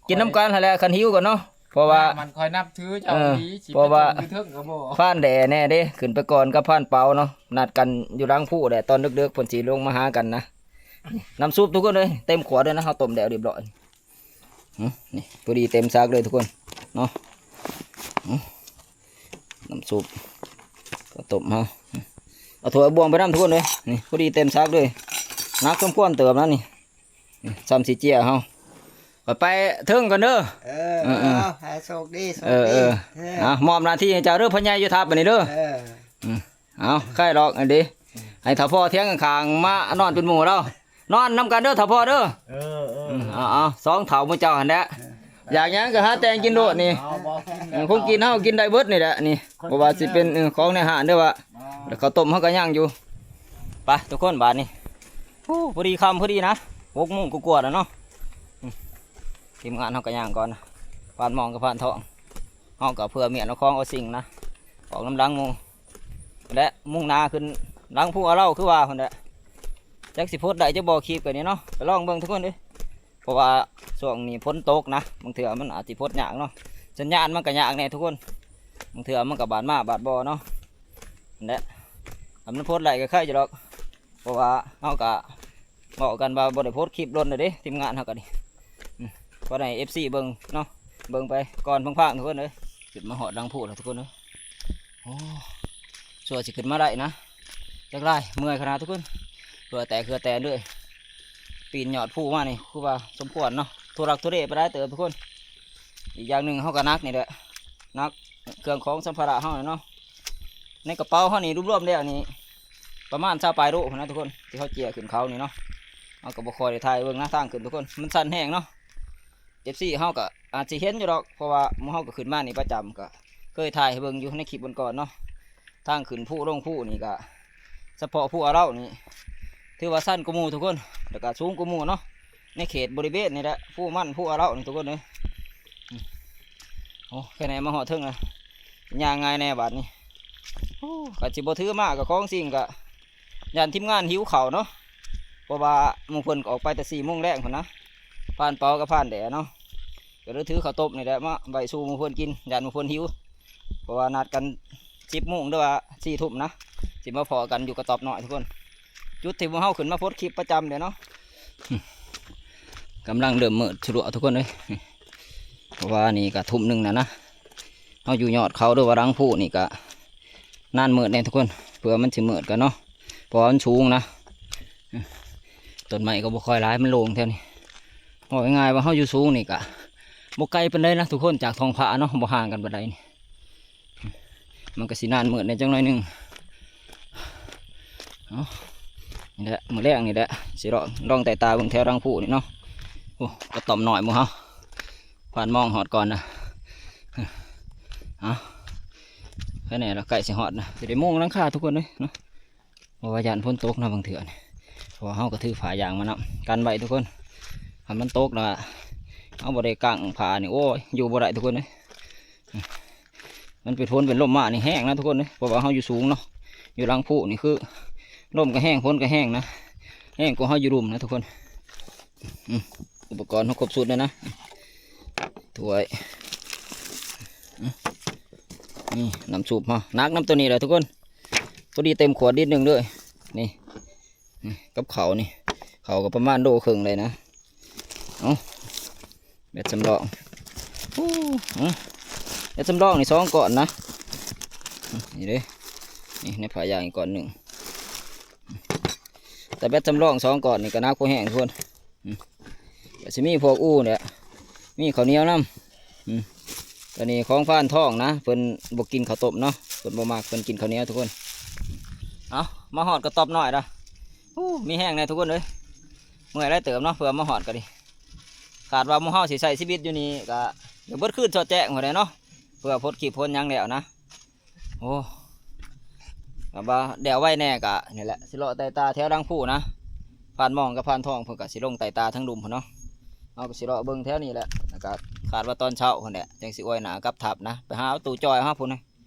ກິນນຳກັນຫັ້ນແຫຼະ ຄັນຫິວກໍເນາະ. ເພາະວ່າ ມັນຄອຍນັບຖືເຈົ້າ ເອີ ດີ ຊິ ເພາະວ່າ ໄປຕົ້ມຢູ່ເທິງກໍບໍ່ ພານແດ່ແດ່ເດ້ ຂຶ້ນໄປກ່ອນກັບພານເປົາເນາະ ນັດກັນຢູ່ຫຼັງພູແຫຼະ ຕອນເດິກໆ ເພິ່ນຊິລົງມາຫາກັນນະ. ນ້ຳຊຸບທຸກຄົນເອີຍ ເຕັມຂວດເລີຍນະ ເຮົາຕົ້ມແລ້ວຮຽບຮ້ອຍ. ອືມ ນີ້ ພໍດີເຕັມສັກເລີຍທຸກຄົນເນາະ. ອືມ ນ້ຳຊຸບ ເຂົ້າຕົ້ມເຮົາ ເອົາຖ້ວຍບວງໄປນຳທຸກຄົນເອີຍ. ນີ້ ພໍດີເຕັມສັກເລີຍ ໜັກສົມຄວນເຕີບນະນີ້. ນີ້ ຊ່ຳຊິເຈ້ຍເຮົາ ຂ້ອຍໄປເທິງກ່ອນເດີ. ເອີ ເອີ ເອີ ເອົາ ໃຫ້ໂຊກດີ ໂຊກດີ. ເອີ ເອີ ເອີ ເອົາ ມອບໜ້າທີ່ໃຫ້ເຈົ້າເດີ ພໍ່ໃຫຍ່ຢູ່ທັບບັດນີ້ເດີ. ເອີ ອືມ ເອົາ ໃຄ່ດອກອັນດີ ໃຫ້ທ້າວພໍ່ທຽງຂ້າງໆ ມານອນເປັນໝູ່ລາວ ນອນນຳກັນເດີທ້າວພໍ່ເດີ. ເອີ ເອີ ອືມ ເອົາ ເອົາ ສອງທ້າວໝູ່ເຈົ້າຫັ້ນແຫຼະ ເອີ ຢາກຫຍັງກໍຫາແຕ່ງກິນໂລດນີ້. ເອົາ ບໍ່ກິນ ເອີ ຄົງກິນເຮົາກິນໄດ້ເບິດນີ້ແຫຼະນີ້ ບໍ່ວ່າຊິເປັນ ເອີ ຂອງໃນຮ້ານເດີວ່າ ແລ້ວເຂົ້າຕົ້ມເຮົາກໍຍັງຢູ່. ໄປທຸກຄົນບາດນີ້ ໂອ້ ພໍດີຄ່ຳພໍດີນະ ຫົກໂມງກວ່າໆແລ້ວເນາະ. ອືມ ທີມງານເຮົາກໍຍ່າງກ່ອນ ພານມອງກັບພານທອງ ເຮົາກໍເພື່ອມຽນເອົາຂອງເອົາສິ່ງນະ ອອກນຳຫຼັງໝູ່ ແລະ ມຸ່ງໜ້າຂຶ້ນ ຫຼັງພູອາເລົາຄືວ່າຫັ້ນແຫຼະ ຈັກຊິໂພສໄດ້ຈັກບໍ່ຄລິບກັນນີ້ເນາະ ໄປລອງເບິ່ງທຸກຄົນເອີຍ. ເພາະວ່າຊ່ວງນີ້ຝົນຕົກນະ ບາງເທື່ອມັນອາດຊິໂພສຍາກເນາະ ສັນຍານມັນກໍຍາກແດ່ທຸກຄົນ ບາງເທື່ອມັນກໍບາດມາບາດບໍ່ເນາະ. ນັ້ນແຫຼະ ຖ້າມັນໂພສໄດ້ກໍໄຄຢູ່ດອກ ເພາະວ່າເຮົາກໍເວົ້າກັນວ່າບໍ່ໄດ້ໂພສຄລິບດົນແລ້ວເດ້ ທີມງານເຮົາກໍນີ້ ອືມ ພໍໄດ້ເອັຟຊີເບິ່ງເນາະ ເບິ່ງໄປກ່ອນພັງໆ ທຸກຄົນເອີຍ. ຂຶ້ນມາຮອດຫຼັງພູແລ້ວທຸກຄົນເອີຍ ໂອ້ ຊົ່ວຊິຂຶ້ນມາໄດ້ນະ ຈັກຫຼາຍ ເມື່ອຍຂະໜາດທຸກຄົນ ເຫື່ອແຕກເຫື່ອແຕນເລີຍ. ປີນຍອດພູມານີ້ຄືວ່າສົມຄວນເນາະ ທຸລັກທຸເລໄປຫຼາຍເຕີບທຸກຄົນ. ອີກຢ່າງໜຶ່ງເຮົາກໍໜັກນີ້ແຫຼະ ໜັກເຄື່ອງຂອງສຳພາລະເຮົາເນາະ. ໃນກະເປົາເຮົານີ້ລວມໆແລ້ວນີ້ປະມານຊາວປາຍໂລພຸ້ນນະທຸກຄົນ ທີ່ເຮົາເຈຍຂຶ້ນເຂົານີ້ເນາະ. ເຮົາກໍບໍ່ຄ່ອຍໄດ້ຖ່າຍເບິ່ງນະທາງຂຶ້ນທຸກຄົນ ມັນຊັນແຮງເນາະ. ເອັຟຊີເຮົາກໍອາດຊິເຫັນຢູ່ດອກ ເພາະວ່າໝູ່ເຮົາກໍຂຶ້ນມານີ້ປະຈຳ ກໍເຄີຍຖ່າຍໃຫ້ເບິ່ງຢູ່ໃນຄລິບກ່ອນໆເນາະ. ທາງຂຶ້ນພູລົງພູນີ້ກໍສະເພາະພູອາເລົານີ້ຖືວ່າຊັນກວ່າໝູ່ທຸກຄົນ ແລ້ວກໍສູງກວ່າໝູ່ເນາະ ໃນເຂດບໍລິເວນນີ້ແຫຼະ ພູມັນ ພູອາເລົານີ້ທຸກຄົນເອີຍ. ໂອ້ ແຄ່ໃດມາຮອດເທິງລະ ຍ່າງງ່າຍແດ່ບາດນີ້. ໂອ້ ກໍຊິບໍ່ຖືມາ ກໍຂອງສິ່ງກໍ ຢ້ານທີມງານຫິວເຂົ້າເນາະ ເພາະວ່າໝູ່ເພິ່ນກໍອອກໄປແຕ່ສີ່ໂມງແລງພຸ້ນນະ ຜ່ານເປົາກັບຜ່ານແດ່ເນາະ ກໍເລີຍຖືເຂົ້າຕົ້ມນີ້ແຫຼະມາໄວ້ສູ່ໝູ່ເພິ່ນກິນ ຢ້ານໝູ່ເພິ່ນຫິວ ເພາະວ່ານັດກັນສິບໂມງ ຫຼືວ່າສີ່ທຸ່ມນະ ຊິມາພໍ້ກັນຢູ່ກະຕອບນ້ອຍທຸກຄົນ ຈຸດທີ່ໝູ່ເຮົາຂຶ້ນມາໂພສຄລິບປະຈຳເດ້ເນາະ. ກຳລັງເລີ່ມມືດສະຫຼວະທຸກຄົນເອີຍ ເພາະວ່ານີ້ກໍທຸ່ມໜຶ່ງແລ້ວນະ ເຮົາຢູ່ຍອດເຂົາ ຫຼືວ່າຫຼັງພູນີ້ກໍນານມືດແດ່ທຸກຄົນ ເພື່ອມັນຊິມືດກັນເນາະ ເພາະວ່າມັນສູງນະ. ຕົ້ນໄມ້ກໍບໍ່ຄ່ອຍຫຼາຍ ມັນໂລ່ງແຖວນີ້ ເວົ້າງ່າຍໆວ່າເຮົາຢູ່ສູງນີ້ກະບໍ່ໄກປານໃດນະທຸກຄົນ ຈາກທ້ອງຟ້າເນາະ ບໍ່ຫ່າງກັນປານໃດນີ້ ມັນກໍຊິນານມືດແດ່ຈັກໜ້ອຍໜຶ່ງ. ເອົາ ນີ້ແຫຼະ ມື້ແລງນີ້ແຫຼະ ຊິລອງ ລອງໄຕ່ຕາເບິ່ງແຖວຫຼັງພູນີ້ເນາະ. ໂອ້ ກະຕ່ອມນ້ອຍໝູ່ເຮົາ ຜ່ານມອງຮອດກ່ອນນະ. ເອົາ ແຄ່ນີ້ລະ ໃກ້ຊິຮອດນະ ຊິໄດ້ມຸງຫຼັງຄາທຸກຄົນເລີຍເນາະ. ເພາະວ່າຢ້ານຝົນຕົກນະບາງເທື່ອນີ້ ເພາະວ່າເຮົາກໍຖືຜ້າຢາງມານຳກັນໄວ້ທຸກຄົນ ຄັນມັນຕົກລະເຮົາບໍ່ໄດ້ກາງຜ້ານີ້ ໂອ້ຍ ຢູ່ບໍ່ໄດ້ທຸກຄົນເອີຍ. ມັນເປັນຝົນເປັນລົມມານີ້ແຮງນະທຸກຄົນເອີຍ ເພາະວ່າເຮົາຢູ່ສູງເນາະ ຢູ່ຫຼັງພູນີ້ຄືລົມກໍແຮງ ຝົນກໍແຮງນະ ແຮງກວ່າເຮົາຢູ່ລຸ່ມນະທຸກຄົນ. ອືມ ອຸປະກອນເຮົາຄົບຊຸດແລ້ວນະ ຖ້ວຍ ອືມ ນີ້ນ້ຳຊຸບເຮົາ ໜັກນຳໂຕນີ້ແຫຼະທຸກຄົນ ພໍດີເຕັມຂວດລິດໜຶ່ງເລີຍ. ນີ້ ນີ້ກັບເຂົ້ານີ້ ເຂົ້າກໍປະມານໂລເຄິ່ງໄດ້ນະ. ເອົາ ແບັດສຳລອງ ໂອ້ ເອົາ ແບັດສຳລອງນີ້ສອງກ້ອນນະ ນີ້ເດ້ ນີ້ໃນຜ້າຢາງອີກກ້ອນໜຶ່ງ ແຕ່ແບັດສຳລອງສອງກ້ອນນີ້ກໍໜັກພໍແຮງທຸກຄົນ. ອືມ ກໍຊິມີພວກອູ້ແຫຼະ ມີເຂົ້າໜຽວນຳ. ອືມ ຕົວນີ້ຂອງພານທອງນະ ເພິ່ນບໍ່ກິນເຂົ້າຕົ້ມເນາະ ເພິ່ນບໍ່ມັກ ເພິ່ນກິນເຂົ້າໜຽວທຸກຄົນ. ເອົາ ມາຮອດກະຕອບນ້ອຍລະ ໂອ້ ມີແຮງແດ່ທຸກຄົນເອີຍ ເມື່ອຍຫຼາຍເຕີບເນາະ ເພື່ອມາຮອດກໍດີ. ຄາດວ່າໝູ່ເຮົາຊິໃຊ້ຊີວິດຢູ່ນີ້ກະ ດຽວເບິດຄືນຊອດແຈ້ງພຸ້ນແຫຼະເນາະ ເພື່ອໂພສຄລິບໂພສຫຍັງແລ້ວນະ. ໂອ້ ກໍວ່າແລ້ວໄວແດ່ກະນີ້ແຫຼະ ຊິເລາະໄຕ່ຕາແຖວຫຼັງພູນະ ຜ່ານມອງກັບຜ່ານທອງເພິ່ນກໍຊິລົງໄຕ່ຕາທາງລຸ່ມພຸ້ນເນາະ. ເຮົາກໍຊິເລາະເບິ່ງແຖວນີ້ແຫຼະ ແລ້ວກໍຄາດວ່າຕອນເຊົ້າພຸ້ນແຫຼະ ຈັ່ງຊິອວຍໜ້າກັບທັບນະ ໄປຫາຕູ້ຈ່ອຍເຮົາພຸ້ນນະ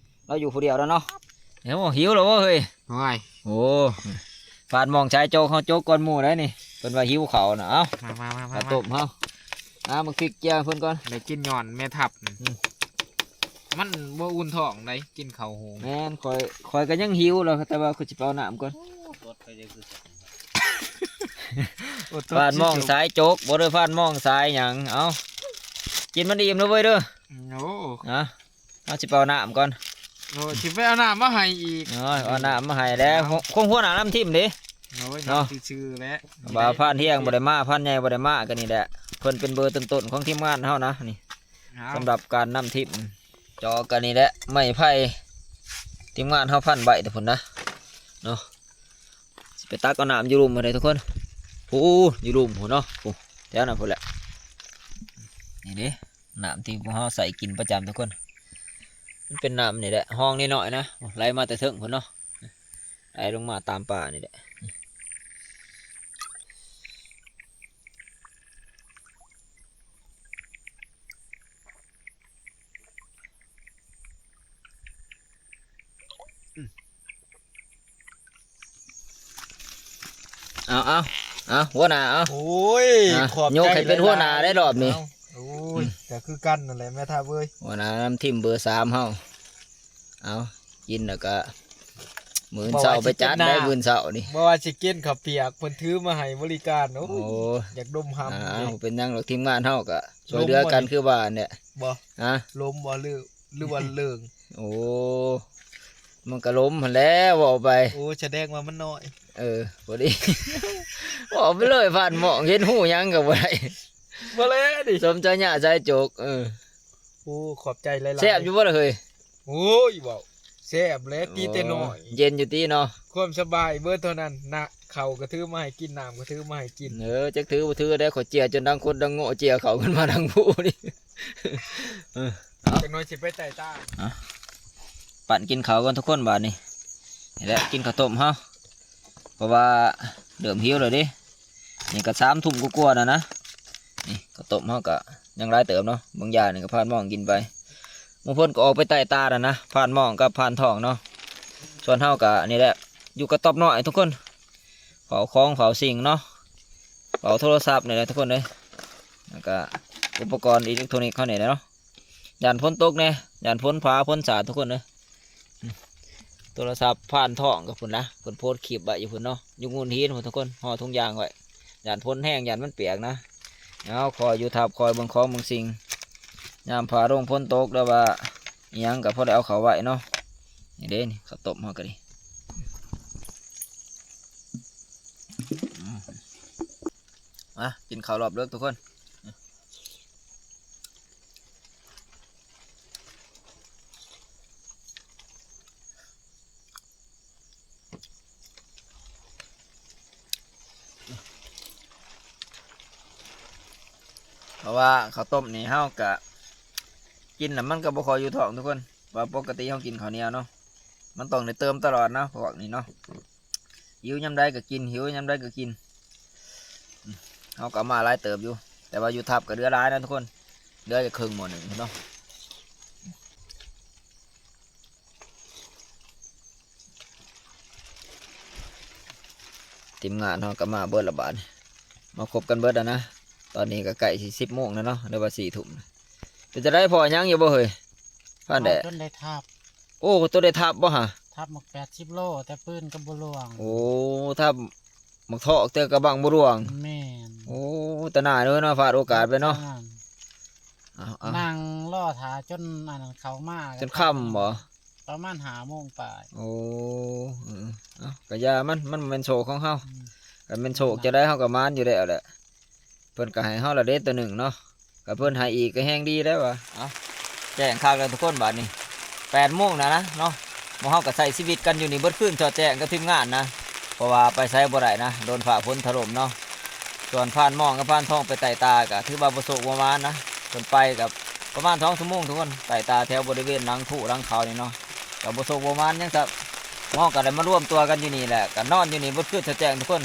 ລາວຢູ່ຜູ້ດຽວແລ້ວເນາະ. ໂອ້ ຫິວແລ້ວເວີ້ຍ ໂອ້ຍ ໂອ້ ຜ່ານມອງຊາຍໂຈກ ເຮົາໂຈກກ່ອນໝູ່ໄດ໋ນີ້ ເພິ່ນວ່າຫິວເຂົ້ານະ. ເອົາ ມາໆໆໆ ເຂົ້າຕົ້ມເຮົາ ອ່າ ມາຄລິກເຈ້ຍເພິ່ນກ່ອນ ໄດ້ກິນຍ້ອນແມ່ທັບ ອືມ ມັນບໍ່ອຸ່ນທ້ອງໃດ໋ ກິນເຂົ້າໂຮງ. ແມ່ນ ຂ້ອຍ ຂ້ອຍກໍຍັງຫິວແລ້ວ ແຕ່ວ່າຂ້ອຍຊິໄປເອົານ້ຳກ່ອນ. ໂອ້ ໂດດໄປເດີ ຄື ໂອ້ ໂດດ ຜ່ານມອງສາຍໂຈກ ບໍ່ໄດ້ຜ່ານມອງສາຍຫຍັງ. ເອົາ ກິນມັນອີ່ມເດີເວີ້ຍເດີ. ໂອ້ ນະ ເຮົາຊິໄປເອົານ້ຳກ່ອນ. ໂອ້ ຊິໄປເອົານ້ຳມາໃຫ້ອີກ. ໂອ້ຍ ເອົານ້ຳມາໃຫ້ແລ້ວ ໂອ້ຍ ຄວາມຫົວໜ້ານຳທີມເດ້. ໂອ້ຍ ເນາະ ນຳຊື່ໆແຫຼະ ວ່າພານທ່ຽງບໍ່ໄດ້ມາ ພານໃຫຍ່ບໍ່ໄດ້ມາ ກໍນີ້ແຫຼະ ເພິ່ນເປັນເບີຕົ້ນໆຂອງທີມງານເຮົານະນີ້. ເອົາ ສຳລັບການນຳທີມ ຈອກກັນນີ້ແຫຼະ ໄມ້ໄຜ່ ທີມງານເຮົາພັນໄວ້ແຕ່ພຸ້ນນະເນາະ. ຊິໄປຕັກເອົານ້ຳຢູ່ລຸ່ມພຸ້ນເດ້ທຸກຄົນ ຜູ້ຢູ່ລຸ່ມພຸ້ນເນາະ ຜູ້ແຖວນັ້ນພຸ້ນແຫຼະ. ນີ້ເດ້ ນ້ຳທີ່ພວກເຮົາໃຊ້ກິນປະຈຳທຸກຄົນ ມັນເປັນນ້ຳນີ້ແຫຼະ ຮ່ອງນ້ອຍໆນະ ໄຫຼມາແຕ່ເທິງພຸ້ນເນາະ ໄຫຼລົງມາຕາມປ່ານີ້ແຫຼະ. ອືມ ເອົາ ເອົາ ເອົາ ຫົວໜ້າ ເອົາ ໂອ້ຍ ອ່ະ ຂອບໃຈ ຍົກໃຫ້ເປັນຫົວໜ້າໄດ້ລອບນີ້ ເອົາ ໂອ້ຍ ອືມ ກໍຄືກັນນັ້ນແຫຼະແມ່ທັບເອີຍ ຫົວໜ້ານຳທີມເບີສາມເຮົາ ເອົາ ກິນແລ້ວກໍມື້ເຊົ້າໄປຈັດໄດ້ ມື້ເຊົ້ານີ້ ບໍ່ວ່າຊິກິນເຂົ້າປຽກ ເພິ່ນຖືມາໃຫ້ບໍລິການ ໂອ້ຍ ໂອ້ ຢາກດົມຫຳ ອ່າ ເດ້ ບໍ່ເປັນຫຍັງດອກ ທີມງານເຮົາກໍຊ່ວຍເຫຼືອກັນຄືວ່ານັ້ນແຫຼະ ບໍ່ ຮະ ລົມບໍ່ ຫຼື ຫຼືວ່າເລີງ ໂອ້ ມັນກໍລົມຫັ້ນແຫຼະ ເວົ້າໄປ ໂອ້ ສະແດງວ່າມັນນ້ອຍ ເອີ ພໍດີ ເວົ້າໄປເລີຍ ຜ່ານໝ້ອງ ເຫັນຮູ້ຫຍັງກໍບໍ່ໄດ້ ບໍ່ແລະນີ້ ສົມໃຈຍາໃຈຈົກ ເອີ ໂອ້ ຂອບໃຈຫຼາຍໆ ແຊບຢູ່ບໍ່ລະເຮີ້ຍ? ໂອ້ຍ ເວົ້າແຊບແຫຼະ ຕີແຕ່ນ້ອຍ ເອີ ເຢັນຢູ່ຕິເນາະ ຄວາມສະບາຍເບີດເທົ່ານັ້ນນະ ເຂົ້າກໍຖືມາໃຫ້ກິນ ນ້ຳກໍຖືມາໃຫ້ກິນ ເອີ ຈັກຖືບໍ່ຖືແດ່ ຂ້ອຍເຈ້ຍຈົນດັງຄົດດັງໂງ່ ເຈ້ຍເຂົ້າຂຶ້ນມາທາງພູນີ້ ເອີ ເອົາ ຈັກໜ້ອຍຊິໄປໄຕ່ຕາ ອ່ະ ປັ້ນກິນເຂົ້າກ່ອນທຸກຄົນບາດນີ້ ນີ້ແຫຼະ ກິນເຂົ້າຕົ້ມເຮົາ ເພາະວ່າເລີ່ມຫິວແລ້ວເດ້ ນີ້ກໍສາມທຸ່ມກວ່າໆແລ້ວນະ ນີ້ເຂົ້າຕົ້ມເຮົາກໍຍັງຫຼາຍເຕີບເນາະ ບາງຢ່າງນີ້ກໍຜ່ານໝ້ອງກິນໄປ ບາງຄົນກໍອອກໄປໄຕ່ຕາແລ້ວນະ ຜ່ານໝ້ອງກັບຜ່ານທ້ອງເນາະ ສ່ວນເຮົາກໍນີ້ແຫຼະ ຢູ່ກະຕ໊ອບນ້ອຍທຸກຄົນ ເຝົ້າຂອງເຝົ້າສິ່ງເນາະ ເຝົ້າໂທລະສັບນີ້ແຫຼະທຸກຄົນເອີຍ ແລ້ວກໍອຸປະກອນອີເລັກໂທນິກເຮົານີ້ແຫຼະເນາະ ຢ້ານຝົນຕົກແດ່ ຢ້ານຝົນຟ້າຝົນສາດທຸກຄົນເອີຍ ໂທລະສັບຜ່ານທ້ອງກັບພຸ້ນນະ ເພິ່ນໂພສຄລິບໄວ້ຢູ່ພຸ້ນເນາະ ຢູ່ໂງນຫີນພຸ້ນທຸກຄົນ ຫໍ່ຖົງຢາງໄວ້ ຢ້ານຝົນແຮງ ຢ້ານມັນປຽກນະ ເອົາ ຄອຍຢູ່ທັບ ຄອຍເບິ່ງຂອງເບິ່ງສິ່ງ ຍາມຟ້າລົງຝົນຕົກ ຫຼືວ່າອີ່ຫຍັງກໍພໍໄດ້ເອົາເຂົ້າໄວ້ເນາະ ນີ້ເດ້ ນີ້ເຂົ້າຕົ້ມເຮົາກໍດີ ອືມ ມາກິນເຂົ້າລອບເດິກທຸກຄົນ ເພາະວ່າເຂົ້າຕົ້ມນີ້ເຮົາກະກິນແລ້ວມັນກໍບໍ່ຄ່ອຍຢູ່ທ້ອງທຸກຄົນ ເພາະວ່າປົກກະຕິເຮົາກິນເຂົ້າໜຽວເນາະ ມັນຕ້ອງໄດ້ເຕີມຕະຫຼອດເນາະ ພວກນີ້ເນາະ ຫິວຍາມໃດກໍກິນ ຫິວຍາມໃດກໍກິນ ອືມ ເຮົາກໍເອົາມາຫຼາຍເຕີບຢູ່ ແຕ່ວ່າຢູ່ທັບກໍເຫຼືອຫຼາຍນະທຸກຄົນ ເຫຼືອຈະເຄິ່ງໝໍ້ໜຶ່ງເນາະ ທີມງານເຮົາກໍມາເບິດລະບາດນີ້ ມາຄົບກັນເບິດແລ້ວນະ ຕອນນີ້ກໍໃກ້ຊິສິບໂມງແລ້ວເນາະ ຫຼືວ່າສີ່ທຸ່ມ ເປັນຈັ່ງໃດ ພໍຍັງຢູ່ບໍ່ເຮີ້ຍ? ຜ່ານແດດ ເອົາຈົນໄດ້ທັບ ໂອ້ ຕົວໄດ້ທັບບໍ່ຫະ? ທັບໝາກແປດສິບໂລ ແຕ່ປືນກໍບໍ່ລ່ວງ ໂອ້ ທັບໝາກເທາະແຕ່ກະບັງບໍ່ລ່ວງ ແມ່ນ ໂອ້ ຕາໜ້າເດີເນາະ ພາດໂອກາດໄປເນາະ ເອົາໆ ນັ່ງລໍຖ້າຈົນອັນນັ້ນເຂົ້າມາ ຈົນຄ່ຳບໍ່? ປະມານຫ້າໂມງປາຍ ໂອ້ ເອີ ເອົາ ກະຢ່າມັນ ມັນແມ່ນໂຊກຂອງເຮົາ ອືມ ຄັນແມ່ນໂຊກຈັ່ງໃດເຮົາກໍໝານຢູ່ແລ້ວແຫຼະ ເພິ່ນກໍໃຫ້ເຮົາລະເດໂຕໜຶ່ງເນາະ ກໍເພິ່ນໃຫ້ອີກກໍແຮງດີແລ້ວວ່າ ເອົາ ແຈ້ງຄັກແລ້ວທຸກຄົນບາດນີ້ ແປດໂມງແລ້ວນະເນາະ ໝູ່ເຮົາກໍໃຊ້ຊີວິດກັນຢູ່ນີ້ເບິດຄືນ ສອດແຈ້ງກັບທີມງານນະ ເພາະວ່າໄປໃສບໍ່ໄດ້ນະ ໂດນຟ້າຝົນຖະຫຼົ່ມເນາະ ສ່ວນພານໝ້ອງກັບພານທອງໄປໄຕ່ຕາ ກໍຖືວ່າບໍ່ໂຊກບໍ່ໝານນະ ເພິ່ນໄປກໍປະມານສອງຊົ່ວໂມງທຸກຄົນ ໄຕ່ຕາແຖວບໍລິເວນຫຼັງພູຫຼັງເຂົານີ້ເນາະ ກໍບໍ່ໂຊກບໍ່ໝານຫຍັງຊ້ຳ ເຮົາກໍໄດ້ມາລວມຕົວກັນຢູ່ນີ້ແຫຼະ ກໍນອນຢູ່ນີ້ເບິດຄືນ ສະແຈ້ງທຸກຄົນ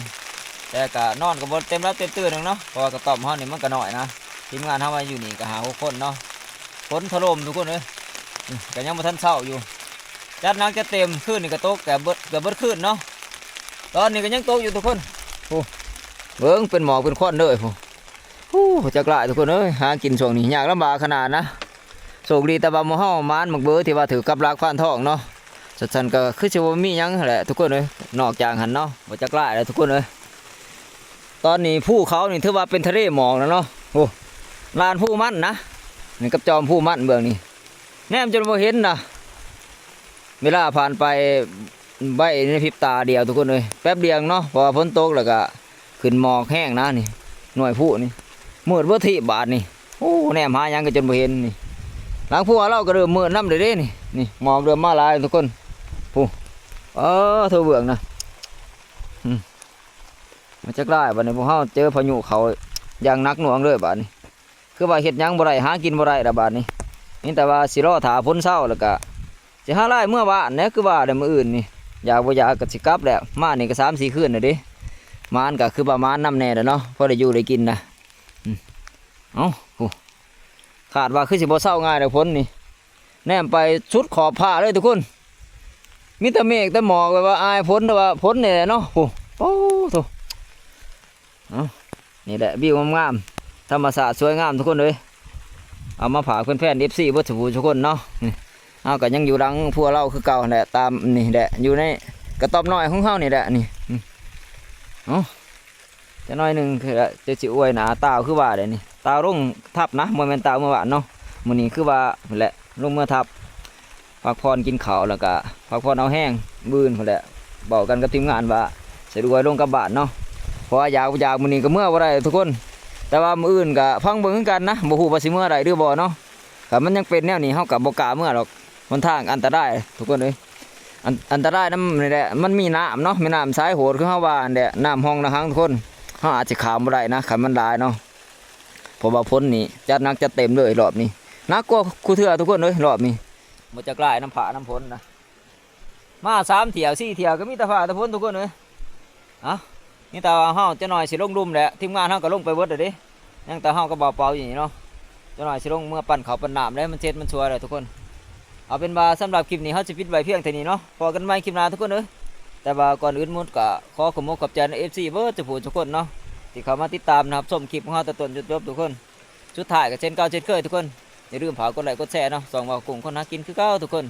ແຕ່ກໍນອນກໍບໍ່ເຕັມຫຼັບເຕັມຕື່ນດອກເນາະ ເພາະວ່າກະຕ໊ອບເຮົານີ້ມັນກໍນ້ອຍນະ ທີມງານເຮົາມາຢູ່ນີ້ກໍຫ້າຫົກຄົນເນາະ ຝົນຖະຫຼົ່ມທຸກຄົນເອີຍ ອືມ ກໍຍັງບໍ່ທັນເຊົາຢູ່ ຈັດໜັກຈັດເຕັມ ຄືນນີ້ກໍຕົກເກືອບເບິດ ເກືອບເບິດຄືນເນາະ ຕອນນີ້ກໍຍັງຕົກຢູ່ທຸກຄົນ ໂອ້ ເບິ່ງເປັນໝອກເປັນຄວັນເລີຍ ໂອ້ ໂອ້ ຈັກຫຼາຍທຸກຄົນເອີຍ ຫາກິນຊ່ວງນີ້ຍາກລຳບາກຂະໜາດນະ ໂຊກດີແຕ່ວ່າໝູ່ເຮົາໝານໝາກເບີທີ່ວ່າຖືກກັບຫຼັກພານທອງເນາະ ຊັ້ນໆກໍຄືຊິບໍ່ມີຫຍັງແຫຼະທຸກຄົນເອີຍ ນອກຈາກຫັ້ນເນາະ ບໍ່ຈັກຫຼາຍແຫຼະທຸກຄົນເອີຍ ຕອນນີ້ພູເຂົານີ້ຖືວ່າເປັນທະເລໝອກແລ້ວເນາະ ໂອ້ ລານພູມັນນະ ນີ້ກັບຈອມພູມັນເບື້ອງນີ້ ແນມຈົນບໍ່ເຫັນນະ ເວລາຜ່ານໄປໄວໃນພິບຕາດຽວທຸກຄົນເອີຍ ແປັບດຽວເນາະ ເພາະວ່າຝົນຕົກແລ້ວກະຂຶ້ນໝອກແຮງນະນີ້ ໜ່ວຍພູນີ້ ມືດເບິດທີບາດນີ້ ໂອ້ ແນມຫາຫຍັງກໍຈົນບໍ່ເຫັນນີ້ ຫຼັງຄົວເຮົາກໍເລີ່ມມືດນຳເດ້ນີ້ ນີ້ໝອກເລີ່ມມາຫຼາຍທຸກຄົນ ຜູ້ ເອີ ທົ່ວເບື້ອງນະ ອືມ ມາຈັກຫຼາຍບາດນີ້ ພວກເຮົາເຈີພາຍຸເຂົ້າຢ່າງໜັກໜ່ວງເລີຍບາດນີ້ ຄືວ່າເຮັດຫຍັງບໍ່ໄດ້ ຫາກິນບໍ່ໄດ້ລະບາດນີ້ ມີແຕ່ວ່າຊິລໍຖ້າຝົນເຊົາ ແລ້ວກະຊິຫາລາຍເມືອບ້ານແຫຼະ ຄືວ່າແຫຼະ ມື້ອື່ນນີ້ ຢາກບໍ່ຢາກກໍຊິກັບແຫຼະ ມານີ້ກໍສາມສີ່ຄືນແລ້ວເດ້ ໝານກໍຄືວ່າໝານນຳແດ່ແຫຼະເນາະ ພໍໄດ້ຢູ່ໄດ້ກິນນະ ອືມ ເອົ້າ ໂອ້ ຄາດວ່າຄືຊິບໍ່ເຊົາງ່າຍດອກຝົນນີ້ ແນມໄປສຸດຂອບຟ້າເລີຍທຸກຄົນ ມີແຕ່ເມກແຕ່ໝອກ ແບບວ່າອາຍຝົນ ແຕ່ວ່າຝົນນີ້ແຫຼະເນາະ ໂອ້ ໂອ້ໂທ້ ເອົ້າ ນີ້ແຫຼະ ວິວງາມໆ ທຳມະຊາດສວຍງາມທຸກຄົນເອີຍ ເອົາມາຝາກແຟນໆ ເອັຟຊີ ເບິດສູ່ຜູ້ສູ່ຄົນເນາະ. ນີ້ ເຮົາກໍຍັງຢູ່ຫຼັງຄົວລາວຄືເກົ່າຫັ້ນແຫຼະ ຕາມນີ້ແຫຼະ ຢູ່ໃນກະຕອບນ້ອຍຂອງເຮົານີ້ແຫຼະ ນີ້. ເອົ້າ ຈັກໜ້ອຍໜຶ່ງ ຈະຊິອວຍໜ້າຕາວຄືວ່າແຫຼະນີ້ ຕາວລົງທັບນະ ບໍ່ແມ່ນຕາວເມືອບ້ານເນາະ. ມື້ນີ້ຄືວ່າແຫຼະ ລົງເມືອທັບ ພັກຜ່ອນກິນເຂົ້າ ແລ້ວກະພັກຜ່ອນເອົາແຮງ ມື້ອື່ນພຸ້ນແຫຼະ ເວົ້າກັນກັບທີມງານວ່າຊິອວຍລົງກັບບ້ານເນາະ ເພາະວ່າຢາກ ຢາກ ມື້ນີ້ກໍເມືອບໍ່ໄດ້ທຸກຄົນ. ແຕ່ວ່າມື້ອື່ນກໍຟັງເບິ່ງຄືກັນນະ ບໍ່ຮູ້ວ່າຊິເມືອໄດ້ຫຼືບໍ່ເນາະ. ຖ້າມັນຍັງເປັນແນວນີ້ ເຮົາກໍບໍ່ກ້າເມືອດອກ ຫົນທາງອັນຕະລາຍທຸກຄົນເອີຍ. ອັນ ອັນຕະລາຍນຳນີ້ແຫຼະ ມັນມີນ້ຳເນາະ ແມ່ນ້ຳສາຍໂຫດ ຄືເຮົາວ່າຫັ້ນແຫຼະ ນ້ຳຮ່ອງນະຫັງທຸກຄົນ ເຮົາອາດຊິຂ້າມບໍ່ໄດ້ນະ ຄັນມັນຫຼາຍເນາະ. ເພາະວ່າຝົນນີ້ຈັດໜັກຈັດເຕັມເລີຍ ຮອບນີ້ໜັກກວ່າຄູ່ເທື່ອທຸກຄົນເອີຍ ຮອບນີ້. ບໍ່ຈັກຫຼາຍນຳຟ້ານຳຝົນນະ ມາສາມຖ້ຽວສີ່ຖ້ຽວກໍມີແຕ່ຟ້າແຕ່ຝົນທຸກຄົນເອີຍ. ເອົ້າ ມີແຕ່ວ່າເຮົາຈັກໜ້ອຍຊິລົງລຸ່ມແຫຼະ ທີມງານເຮົາກໍລົງໄປເບິດແລ້ວເດ້ ຍັງແຕ່ເຮົາກັບບ່າວເປົາຢູ່ນີ້ເນາະ. ຈັກໜ້ອຍຊິລົງເມືອປັ່ນເຂົ້າປັ່ນນ້ຳແລ້ວ ມັນເສັດມັນສວຍແລ້ວທຸກຄົນ. ເອົາເປັນວ່າສຳລັບຄລິບນີ້ ເຮົາຊິປິດໄວ້ພຽງເທົ່ານີ້ເນາະ ພໍ້ກັນໃໝ່ຄລິບໜ້າທຸກຄົນເອີຍ. ແຕ່ວ່າກ່ອນອື່ນໝົດກໍຂໍຂອບອົກຂອບໃຈນຳ ເອັຟຊີ ເບິດສູ່ຜູ້ສູ່ຄົນເນາະ ທີ່ເຂົ້າມາຕິດຕາມຮັບຊົມຄລິບຂອງເຮົາແຕ່ຕົ້ນຈົນຈົບທຸກຄົນ. ສຸດທ້າຍກໍເຊັ່ນເກົ່າເຊັ່ນເຄີຍທຸກຄົນ ຢ່າລືມຝາກກົດໄລກົດແຊເນາະ ຊ່ອງເວົ້າກຸ້ງຄົນຫາກິນຄືເກົ່າທຸກຄົນ.